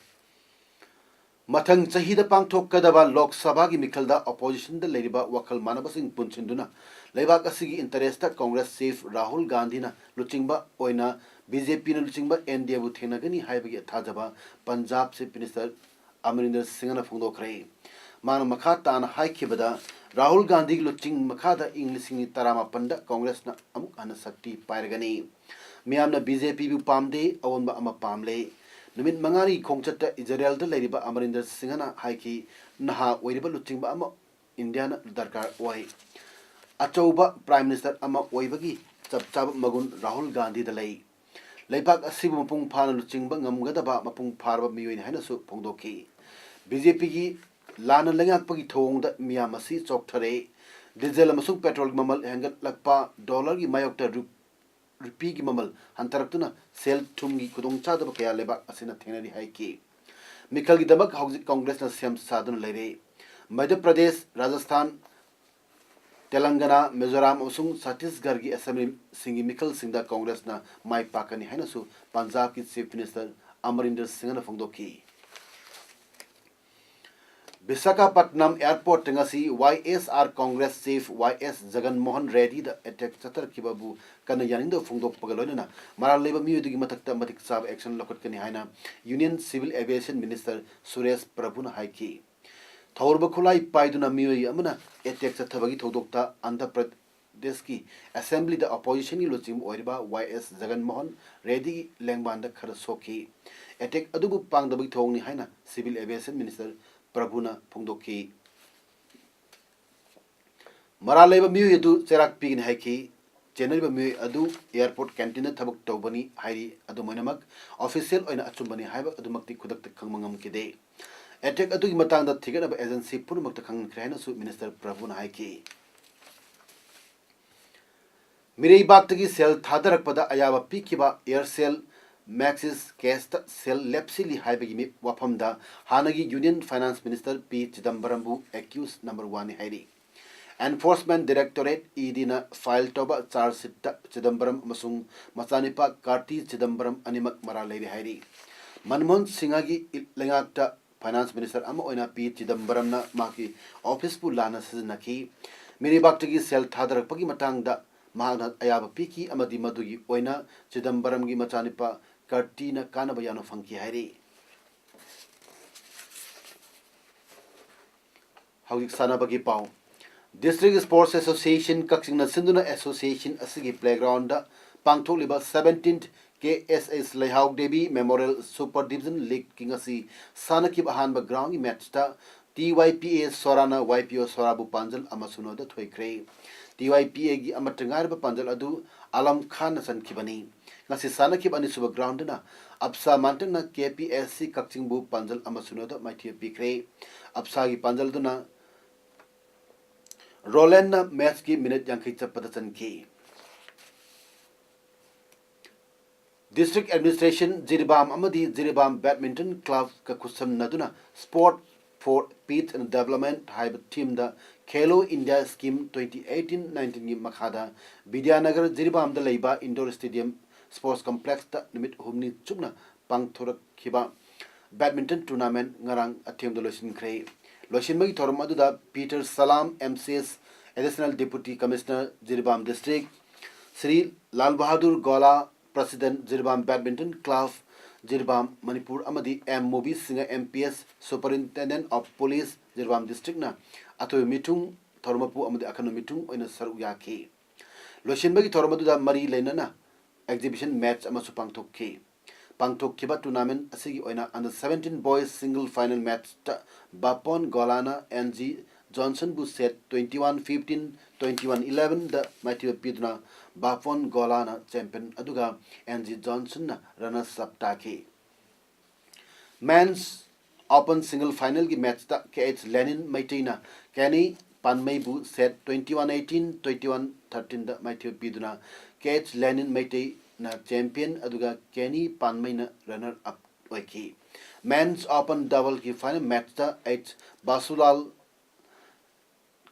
ꯃꯊꯪ ꯆꯍꯤꯗ ꯄꯥꯡꯊꯣꯛꯀꯗꯕ ꯂꯣꯛ ꯁꯚꯥꯒꯤ ꯃꯤꯈꯜꯗ oppositionꯗ ꯂꯩꯔꯤꯕ ꯋꯥꯈꯜ ꯃꯥꯟꯅꯕꯁꯤꯡ ꯄꯨꯟꯁꯤꯟꯗꯨꯅ ꯂꯩꯕꯥꯛ ꯑꯁꯤꯒꯤ interestꯇ Congress chief ꯔꯥꯍꯨꯜ ꯒꯥꯟꯙꯤꯅ ꯂꯨꯆꯤꯡꯕ ꯑꯣꯏꯅ BJPꯅ ꯂꯨꯆꯤꯡꯕ NDAꯕꯨ ꯊꯦꯡꯅꯒꯅꯤ ꯍꯥꯏꯕꯒꯤ ꯊꯥꯖꯕ Punjab chief minister ꯑꯃꯔꯤꯟꯗꯔ ꯁꯤꯡꯍꯅ ꯐꯣꯡꯗꯣꯛꯈ꯭ꯔꯦ꯫ ꯃꯥꯅ ꯃꯈꯥ ꯇꯥꯅ ꯍꯥꯏꯈꯤꯕꯗ, ꯔꯥꯍꯨꯜ ꯒꯥꯟꯙꯤꯒꯤ ꯂꯨꯆꯤꯡ ꯃꯈꯥꯗ ꯏꯪ ꯂꯤꯁꯤꯡ ꯑꯅꯤ ꯇꯔꯥꯃꯥꯄꯟꯗ Congressꯅ ꯑꯃꯨꯛ ꯍꯟꯅ ꯁꯛꯇꯤ ꯄꯥꯏꯔꯒꯅꯤ꯫ ꯃꯤꯌꯥꯝꯅ BJPꯕꯨ ꯄꯥꯝꯗꯦ, ꯑꯑꯣꯟꯕ ꯑꯃ ꯄꯥꯝꯂꯦ꯫ ꯅꯨꯃꯤꯠ ꯃꯉꯥꯅꯤꯒꯤ ꯈꯣꯡꯆꯠꯇ ꯏꯖꯔꯦꯜꯗ ꯂꯩꯔꯤꯕ ꯑꯃꯔꯤꯟꯗꯔ ꯁꯤꯡꯍꯅ ꯍꯥꯏꯈꯤ, ꯅꯍꯥ ꯑꯣꯏꯔꯤꯕ ꯂꯨꯆꯤꯡꯕ ꯑꯃ ꯏꯟꯗꯤꯌꯥꯅ ꯗꯔꯀꯥꯔ ꯑꯣꯏ꯫ ꯑꯆꯧꯕ Prime Minister ꯑꯃ ꯑꯣꯏꯕꯒꯤ ꯆꯞ ꯆꯥꯕ ꯃꯒꯨꯟ ꯔꯥꯍꯨꯜ ꯒꯥꯟꯙꯤꯗ ꯂꯩ꯫ ꯂꯩꯕꯥꯛ ꯑꯁꯤꯕꯨ ꯃꯄꯨꯡ ꯐꯥꯅ ꯂꯨꯆꯤꯡꯕ ꯉꯝꯒꯗꯕ ꯃꯄꯨꯡ ꯐꯥꯔꯕ ꯃꯤꯑꯣꯏꯅꯤ ꯍꯥꯏꯅꯁꯨ ꯐꯣꯡꯗꯣꯛꯈꯤ꯫ BJPꯒꯤ ꯂꯥꯟꯅ ꯂꯩꯉꯥꯛꯄꯒꯤ ꯊꯧꯑꯣꯡꯗ ꯃꯤꯌꯥꯝ ꯑꯁꯤ ꯆꯣꯛꯊꯔꯦ꯫ ꯗꯤꯖꯜ ꯑꯃꯁꯨꯡ petrolꯒꯤ ꯃꯃꯜ ꯍꯦꯟꯒꯠꯂꯛꯄ, dollarꯒꯤ ꯃꯥꯌꯣꯛꯇ ꯔꯨ-, rupeeꯒꯤ ꯃꯃꯜ ꯍꯟꯊꯔꯛꯇꯨꯅ ꯁꯦꯜ ꯊꯨꯝꯒꯤ ꯈꯨꯗꯣꯡꯆꯥꯗꯕ ꯀꯌꯥ ꯂꯩꯕꯥꯛ ꯑꯁꯤꯅ ꯊꯦꯡꯅꯔꯤ ꯍꯥꯏꯈꯤ꯫ ꯃꯤꯈꯜꯒꯤꯗꯃꯛ ꯍꯧꯖꯤꯛ Congressꯅ ꯁꯦꯝ ꯁꯥꯗꯨꯅ ꯂꯩꯔꯦ꯫ ꯃꯙ꯭ꯌ ꯄ꯭ꯔꯗꯦꯁ, ꯔꯥꯖꯁꯊꯥꯟ, ꯇꯦꯂꯪꯒꯅꯥ, ꯃꯤꯖꯣꯔꯥꯝ ꯑꯃꯁꯨꯡ ꯆꯇꯤꯁꯒꯔꯒꯤ Assemblyꯁꯤꯡꯒꯤ ꯃꯤꯈꯜꯁꯤꯡꯗ Congressꯅ ꯃꯥꯏ ꯄꯥꯛꯀꯅꯤ ꯍꯥꯏꯅꯁꯨ ꯄꯟꯖꯥꯕꯀꯤ Chief Minister ꯑꯃꯔꯤꯟꯗꯔ ꯁꯤꯡꯍꯅ ꯐꯣꯡꯗꯣꯛꯈꯤ꯫ ꯕꯤꯁꯥꯈꯥꯄꯠꯅꯝ Airportꯇ ꯉꯁꯤ YSR Congress Chief Y S ꯖꯒꯟ Mohan ꯔꯦꯗꯤꯗ attack ꯆꯠꯊꯔꯛꯈꯤꯕꯕꯨ ꯀꯟꯅ ꯌꯥꯅꯤꯡꯗꯕ ꯐꯣꯡꯗꯣꯛꯄꯒ ꯂꯣꯏꯅꯅ ꯃꯔꯥꯜ ꯂꯩꯕ ꯃꯤꯑꯣꯏꯗꯨꯒꯤ ꯃꯊꯛꯇ ꯃꯇꯤꯛ ꯆꯥꯕ action ꯂꯧꯈꯠꯀꯅꯤ ꯍꯥꯏꯅ Union Civil Aviation Minister Suresh ꯄ꯭ꯔꯚꯨꯅ ꯍꯥꯏꯈꯤ꯫ ꯊꯧꯔꯕ ꯈꯨꯠꯂꯥꯏ ꯄꯥꯏꯗꯨꯅ ꯃꯤꯑꯣꯏ ꯑꯃꯅ attack ꯆꯠꯊꯕꯒꯤ ꯊꯧꯗꯣꯛꯇ ꯑꯟꯙ꯭ꯔ ꯄ꯭ꯔꯗꯦꯁꯀꯤ Assemblyꯗ oppositionꯒꯤ ꯂꯨꯆꯤꯡꯕ ꯑꯣꯏꯔꯤꯕ Y S ꯖꯒꯟ ꯃꯣꯍꯟ ꯔꯦꯗꯤꯒꯤ ꯂꯦꯡꯕꯥꯟꯗ ꯈꯔ ꯁꯣꯛꯈꯤ꯫ Attack ꯑꯗꯨꯕꯨ ꯄꯥꯡꯗꯕꯒꯤ ꯊꯧꯑꯣꯡꯅꯤ ꯍꯥꯏꯅ Civil Aviation Minister ꯄ꯭ꯔꯚꯨꯅ ꯐꯣꯡꯗꯣꯛꯈꯤ꯫ ꯃꯔꯥꯜ ꯂꯩꯕ ꯃꯤꯑꯣꯏ ꯑꯗꯨ ꯆꯩꯔꯥꯛ ꯄꯤꯒꯅꯤ ꯍꯥꯏꯈꯤ꯫ ꯆꯦꯟꯅꯔꯤꯕ ꯃꯤꯑꯣꯏ ꯑꯗꯨ airport canteenꯗ ꯊꯕꯛ ꯇꯧꯕꯅꯤ ꯍꯥꯏꯔꯤ꯫ ꯑꯗꯨꯝ ꯑꯣꯏꯅꯃꯛ, official ꯑꯣꯏꯅ ꯑꯆꯨꯝꯕꯅꯤ ꯍꯥꯏꯕ ꯑꯗꯨꯃꯛꯇꯤ ꯈꯨꯗꯛꯇ ꯈꯪꯕ ꯉꯝꯈꯤꯗꯦ꯫ Attack ꯑꯗꯨꯒꯤ ꯃꯇꯥꯡꯗ ꯊꯤꯒꯠꯅꯕ agency ꯄꯨꯝꯅꯃꯛꯇ ꯈꯪꯍꯟꯈ꯭ꯔꯦ ꯍꯥꯏꯅꯁꯨ Minister ꯄ꯭ꯔꯚꯨꯅ ꯍꯥꯏꯈꯤ꯫ ꯃꯤꯔꯩꯕꯥꯛꯇꯒꯤ ꯁꯦꯜ ꯊꯥꯗꯔꯛꯄꯗ ꯑꯌꯥꯕ ꯄꯤꯈꯤꯕ Aircel Maxis Cashꯇ ꯁꯦꯜ ꯂꯦꯞꯁꯤꯜꯂꯤ ꯍꯥꯏꯕꯒꯤ ꯃꯤ-, ꯋꯥꯐꯝꯗ ꯍꯥꯟꯅꯒꯤ Union Finance Minister ꯄꯤ ꯆꯤꯗꯝꯕꯔꯝꯕꯨ accused number oneꯅꯤ ꯍꯥꯏꯔꯤ꯫ Enforcement Directorate, EDꯅ file ꯇꯧꯕ charge sheetꯇ ꯆꯤꯗꯝꯕꯔꯝ ꯑꯃꯁꯨꯡ ꯃꯆꯥꯅꯤꯄꯥ ꯀꯥꯔꯇꯤ ꯆꯤꯗꯝꯕꯔꯝ ꯑꯅꯤꯃꯛ ꯃꯔꯥꯜ ꯂꯩꯔꯤ ꯍꯥꯏꯔꯤ꯫ ꯃꯟꯃꯣꯍꯟ ꯁꯤꯡꯍꯒꯤ ꯏ-, ꯂꯩꯉꯥꯛꯇ Finance Minister ꯑꯃ ꯑꯣꯏꯅ ꯄꯤ ꯆꯤꯗꯝꯕꯔꯝꯅ ꯃꯍꯥꯛꯀꯤ officeꯄꯨ ꯂꯥꯟꯅ ꯁꯤꯖꯤꯟꯅꯈꯤ꯫ ꯃꯤꯔꯩꯕꯥꯛꯇꯒꯤ ꯁꯦꯜ ꯊꯥꯗꯔꯛꯄꯒꯤ ꯃꯇꯥꯡꯗ ꯃꯍꯥꯛꯅ ꯑꯌꯥꯕ ꯄꯤꯈꯤ ꯑꯃꯗꯤ ꯃꯗꯨꯒꯤ ꯑꯣꯏꯅ ꯆꯤꯗꯝꯕꯔꯝꯒꯤ ꯃꯆꯥꯅꯨꯄꯥ ꯀꯥꯔꯇꯤꯅ ꯀꯥꯟꯅꯕ ꯌꯥꯝꯅ ꯐꯪꯈꯤ ꯍꯥꯏꯔꯤ꯫ ꯍꯧꯖꯤꯛ ꯁꯥꯟꯅꯕꯒꯤ ꯄꯥꯎ꯫ District Sports Association ꯀꯛꯆꯤꯡꯅ ꯁꯤꯟꯗꯨꯅ association ꯑꯁꯤꯒꯤ playgroundꯗ ꯄꯥꯡꯊꯣꯛꯂꯤꯕ seventeenth K S S ꯂꯩꯍꯥꯎ ꯗꯦꯕꯤ Memorial Super Division Leagueꯀꯤ ꯉꯁꯤ ꯁꯥꯟꯅꯈꯤꯕ ꯑꯍꯥꯟꯕ groundꯒꯤ matchꯇ T Y P A ꯁꯣꯔꯥꯅ Y P O ꯁꯣꯔꯥꯕꯨ ꯄꯥꯟꯖꯜ ꯑꯃ ꯁꯤꯅꯣꯗ ꯊꯣꯏꯈ꯭ꯔꯦ꯫ T Y P Aꯒꯤ ꯑꯃꯠꯇ ꯉꯥꯏꯔꯕ ꯄꯥꯟꯖꯜ ꯑꯗꯨ ꯑꯂꯝ ꯈꯥꯟꯅ ꯆꯟꯈꯤꯕꯅꯤ꯫ ꯉꯁꯤ ꯁꯥꯟꯅꯈꯤꯕ ꯑꯅꯤꯁꯨꯕ groundꯗꯨꯅ ꯑꯞꯁꯥ ꯃꯥꯟꯇꯟꯅ K P S C ꯀꯛꯆꯤꯡꯕꯨ ꯄꯥꯟꯖꯜ ꯑꯃ ꯁꯤꯅꯣꯗ ꯃꯥꯏꯊꯤꯕ ꯄꯤꯈ꯭ꯔꯦ꯫ ꯑꯞꯁꯥꯒꯤ ꯄꯥꯟꯖꯜꯗꯨꯅ ꯔꯣꯂꯦꯟꯅ matchꯀꯤ minute ꯌꯥꯡꯈꯩ ꯆꯠꯄꯗ ꯆꯟꯈꯤ꯫ District Administration ꯖꯤꯔꯤꯕꯥꯝ ꯑꯃꯗꯤ Jiribam Badminton Clubꯀ ꯈꯨꯠꯁꯝꯅꯗꯨꯅ Sport for Peace and Development ꯍꯥꯏꯕ themeꯗ Khelo India Scheme twenty eighteen nineteenꯒꯤ ꯃꯈꯥꯗ ꯕꯤꯗ꯭ꯌꯥꯅꯒꯔ ꯖꯤꯔꯤꯕꯥꯝꯗ ꯂꯩꯕ indoor stadium sports complexꯇ ꯅꯨꯃꯤꯠ ꯍꯨꯝꯅꯤ ꯆꯨꯞꯅ ꯄꯥꯡꯊꯣꯔꯛꯈꯤꯕ badminton tournament ꯉꯔꯥꯡ ꯑꯊꯦꯡꯕꯗ ꯂꯣꯏꯁꯤꯟꯈ꯭ꯔꯦ꯫ ꯂꯣꯏꯁꯤꯟꯕꯒꯤ ꯊꯧꯔꯝ ꯑꯗꯨꯗ Peter Salam, M C S, Additional Deputy Commissioner, Jiribam District, Shri Lal Bahadur Gola, President, Jiribam Badminton Club, Jiribam, Manipur, ꯑꯃꯗꯤ M Mobi Singh, M P S, Superintendent of Police, Jiribam Districtꯅ ꯑꯊꯣꯏꯕ ꯃꯤꯊꯨꯡ, ꯊꯧꯔꯝ ꯃꯄꯨ ꯑꯃꯗꯤ ꯑꯈꯟꯅ ꯃꯤꯊꯨꯡ ꯑꯣꯏꯅ ꯁꯔꯨꯛ ꯌꯥꯈꯤ꯫ ꯂꯣꯏꯁꯤꯟꯕꯒꯤ ꯊꯧꯔꯝ ꯑꯗꯨꯗ ꯃꯔꯤ ꯂꯩꯅꯅ exhibition match ꯑꯃꯁꯨ ꯄꯥꯡꯊꯣꯛꯈꯤ꯫ ꯄꯥꯡꯊꯣꯛꯈꯤꯕ tournament ꯑꯁꯤꯒꯤ ꯑꯣꯏꯅ under seventeen boys single final matchꯇ ꯕꯥꯄꯣꯟ ꯒꯣꯂꯥꯅ N G Johnsonꯕꯨ set twenty one fifteen, twenty one elevenꯗ ꯃꯥꯏꯊꯤꯕ ꯄꯤꯗꯨꯅ ꯕꯥꯄꯣꯟ ꯒꯣꯂꯥꯅ champion ꯑꯗꯨꯒ N G Johnsonꯅ runners up ꯇꯥꯈꯤ꯫ Men's Open single finalꯒꯤ matchꯇ K H Lenin ꯃꯩꯇꯩꯅ Kenny ꯄꯥꯟꯃꯩꯕꯨ set twenty one eighteen, twenty one thirteenꯗ ꯃꯥꯏꯊꯤꯕ ꯄꯤꯗꯨꯅ K H Lenin ꯃꯩꯇꯩꯅ champion ꯑꯗꯨꯒ Kenny ꯄꯥꯟꯃꯩꯅ runner up ꯑꯣꯏꯈꯤ꯫ Men's Open doubleꯒꯤ final matchꯇ H ꯕꯥꯁꯨꯂꯥꯜ,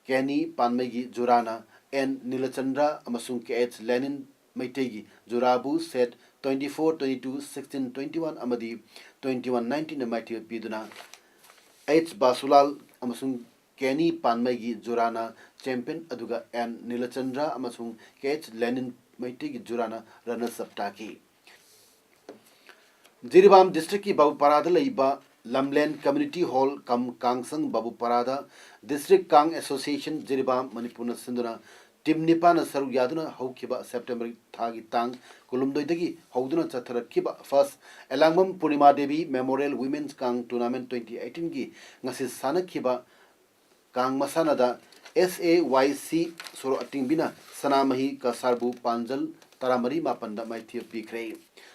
Kenny ꯄꯥꯟꯃꯩꯒꯤ ꯖꯨꯔꯥꯅ N ꯅꯤꯂꯆꯟꯗ꯭ꯔ ꯑꯃꯁꯨꯡ K H Lenin ꯃꯩꯇꯩꯒꯤ ꯖꯨꯔꯥꯕꯨ set twenty four twenty two, sixteen twenty one ꯑꯃꯗꯤ twenty one nineteenꯗ ꯃꯥꯏꯊꯤꯕ ꯄꯤꯗꯨꯅ H ꯕꯥꯁꯨꯂꯥꯜ ꯑꯃꯁꯨꯡ ꯀꯦꯅꯤ ꯄꯥꯟꯃꯩꯒꯤ ꯖꯨꯔꯥꯅ ꯆꯦꯝꯄꯤꯌꯟ, ꯑꯗꯨꯒ ꯑꯦꯟ ꯅꯤꯂꯆꯟꯗ꯭ꯔ ꯑꯃꯁꯨꯡ ꯀꯦ ꯑꯩꯆ ꯂꯦꯅꯤꯟ ꯃꯩꯇꯩꯒꯤ ꯖꯨꯔꯥꯅ ꯔꯅꯔꯁ ꯑꯞ ꯇꯥꯈꯤ꯫ ꯖꯤꯔꯤꯕꯥꯝ ꯗꯤꯁꯇ꯭ꯔꯤꯛꯀꯤ ꯕꯥꯕꯨꯄꯥꯔꯥꯗ ꯂꯩꯕ ꯂꯝꯂꯦꯟ ꯀꯝꯃ꯭ꯌꯨꯅꯤꯇꯤ ꯍꯣꯜ ꯀꯝ ꯀꯥꯡꯁꯪ ꯕꯥꯕꯨꯄꯥꯔꯥꯗ ꯗꯤꯁꯇ꯭ꯔꯤꯛ ꯀꯥꯡ ꯑꯦꯁꯣꯁꯤꯌꯦꯁꯟ ꯖꯤꯔꯤꯕꯥꯝ ꯃꯅꯤꯄꯨꯔꯅ ꯁꯤꯟꯗꯨꯅ ꯇꯤꯝ ꯅꯤꯄꯥꯟꯅ ꯁꯔꯨꯛ ꯌꯥꯗꯨꯅ ꯍꯧꯈꯤꯕ ꯁꯦꯞꯇꯦꯝꯕꯔ ꯊꯥꯒꯤ ꯇꯥꯡ ꯀꯨꯟꯍꯨꯝꯗꯣꯏꯗꯒꯤ ꯍꯧꯗꯨꯅ ꯆꯠꯊꯔꯛꯈꯤꯕ ꯐꯥꯔꯁ ꯑꯦꯂꯥꯡꯕꯝ ꯄꯨꯔꯅꯤꯃꯥ ꯗꯦꯕꯤ ꯃꯦꯃꯣꯔꯤꯌꯦꯜ ꯋꯤꯃꯦꯟꯁ ꯀꯥꯡ ꯇꯣꯔꯅꯥꯃꯦꯟꯠ ꯇ꯭ꯋꯦꯟꯇꯤ ꯑꯩꯠꯇꯤꯟꯒꯤ ꯉꯁꯤ ꯁꯥꯟꯅꯈꯤꯕ ꯀꯥꯡ ꯃꯁꯥꯟꯅꯗ ꯑꯦꯁ ꯑꯦ ꯋꯥꯏ ꯁꯤ ꯁꯣꯔꯣꯛ ꯑꯇꯤꯡꯕꯤꯅ ꯁꯅꯥꯃꯍꯤ ꯀꯁꯥꯔꯕꯨ ꯄꯥꯟꯖꯜ ꯇꯔꯥꯃꯔꯤ ꯃꯥꯄꯟꯗ ꯃꯥꯏꯊꯤꯕ ꯄꯤꯈ꯭ꯔꯦ꯫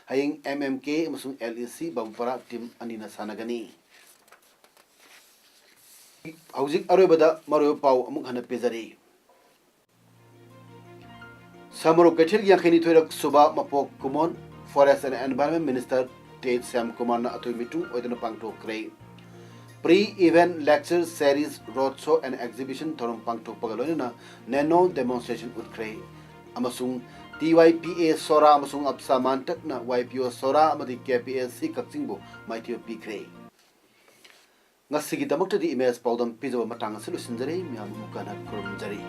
ꯍꯌꯦꯡ ꯑꯦꯝ ꯑꯦꯝ ꯀꯦ ꯑꯃꯁꯨꯡ ꯑꯦꯜ ꯏ ꯁꯤ ꯕꯥꯕꯨꯄꯥꯔꯥ ꯇꯤꯝ ꯑꯅꯤꯅ ꯁꯥꯟꯅꯒꯅꯤ꯫ ꯍꯧꯖꯤꯛ ꯑꯔꯣꯏꯕꯗ ꯃꯔꯨꯑꯣꯏꯕ ꯄꯥꯎ ꯑꯃꯨꯛ ꯍꯟꯅ ꯄꯤꯖꯔꯤ꯫ ꯁꯃꯔꯨ ꯀꯩꯊꯦꯜꯒꯤ ꯌꯥꯡꯈꯩꯅꯤꯊꯣꯏꯔꯛ ꯁꯨꯕ ꯃꯄꯣꯛ ꯀꯨꯝꯑꯣꯟ Forest and Environment Minister ꯇꯦꯖ ꯁ꯭ꯌꯥꯝꯀꯨꯃꯥꯔꯅ ꯑꯇꯣꯏ ꯃꯤꯇꯨꯡ ꯑꯣꯏꯗꯨꯅ ꯄꯥꯡꯊꯣꯛꯈ꯭ꯔꯦ꯫ Pre-event lecture series, road show and exhibition ꯊꯧꯔꯝ ꯄꯥꯡꯊꯣꯛꯄꯒ ꯂꯣꯏꯅꯅ nano demonstration ꯎꯠꯈ꯭ꯔꯦ꯫ ꯑꯃꯁꯨꯡ ꯇꯤ ꯋꯥꯏ ꯄꯤ ꯑꯦ ꯁꯣꯔꯥ ꯑꯃꯁꯨꯡ ꯑꯞꯁꯥ ꯃꯥꯟꯇꯛꯅ ꯋꯥꯏ ꯄꯤ ꯑꯣ ꯁꯣꯔꯥ ꯑꯃꯗꯤ ꯀꯦ ꯄꯤ ꯑꯦꯁ ꯁꯤ ꯀꯛꯆꯤꯡꯕꯨ ꯃꯥꯏꯊꯤꯕ ꯄꯤꯈ꯭ꯔꯦ꯫ ꯉꯁꯤꯒꯤꯗꯃꯛꯇꯗꯤ ꯏꯃꯦꯖ ꯄꯥꯎꯗꯝ ꯄꯤꯖꯕ ꯃꯇꯥꯡ ꯑꯁꯤ ꯂꯣꯏꯁꯤꯟꯖꯔꯦ꯫ ꯃꯌꯥꯝ ꯑꯃꯨꯛ ꯍꯟꯅ ꯈꯨꯔꯨꯝꯖꯔꯤ꯫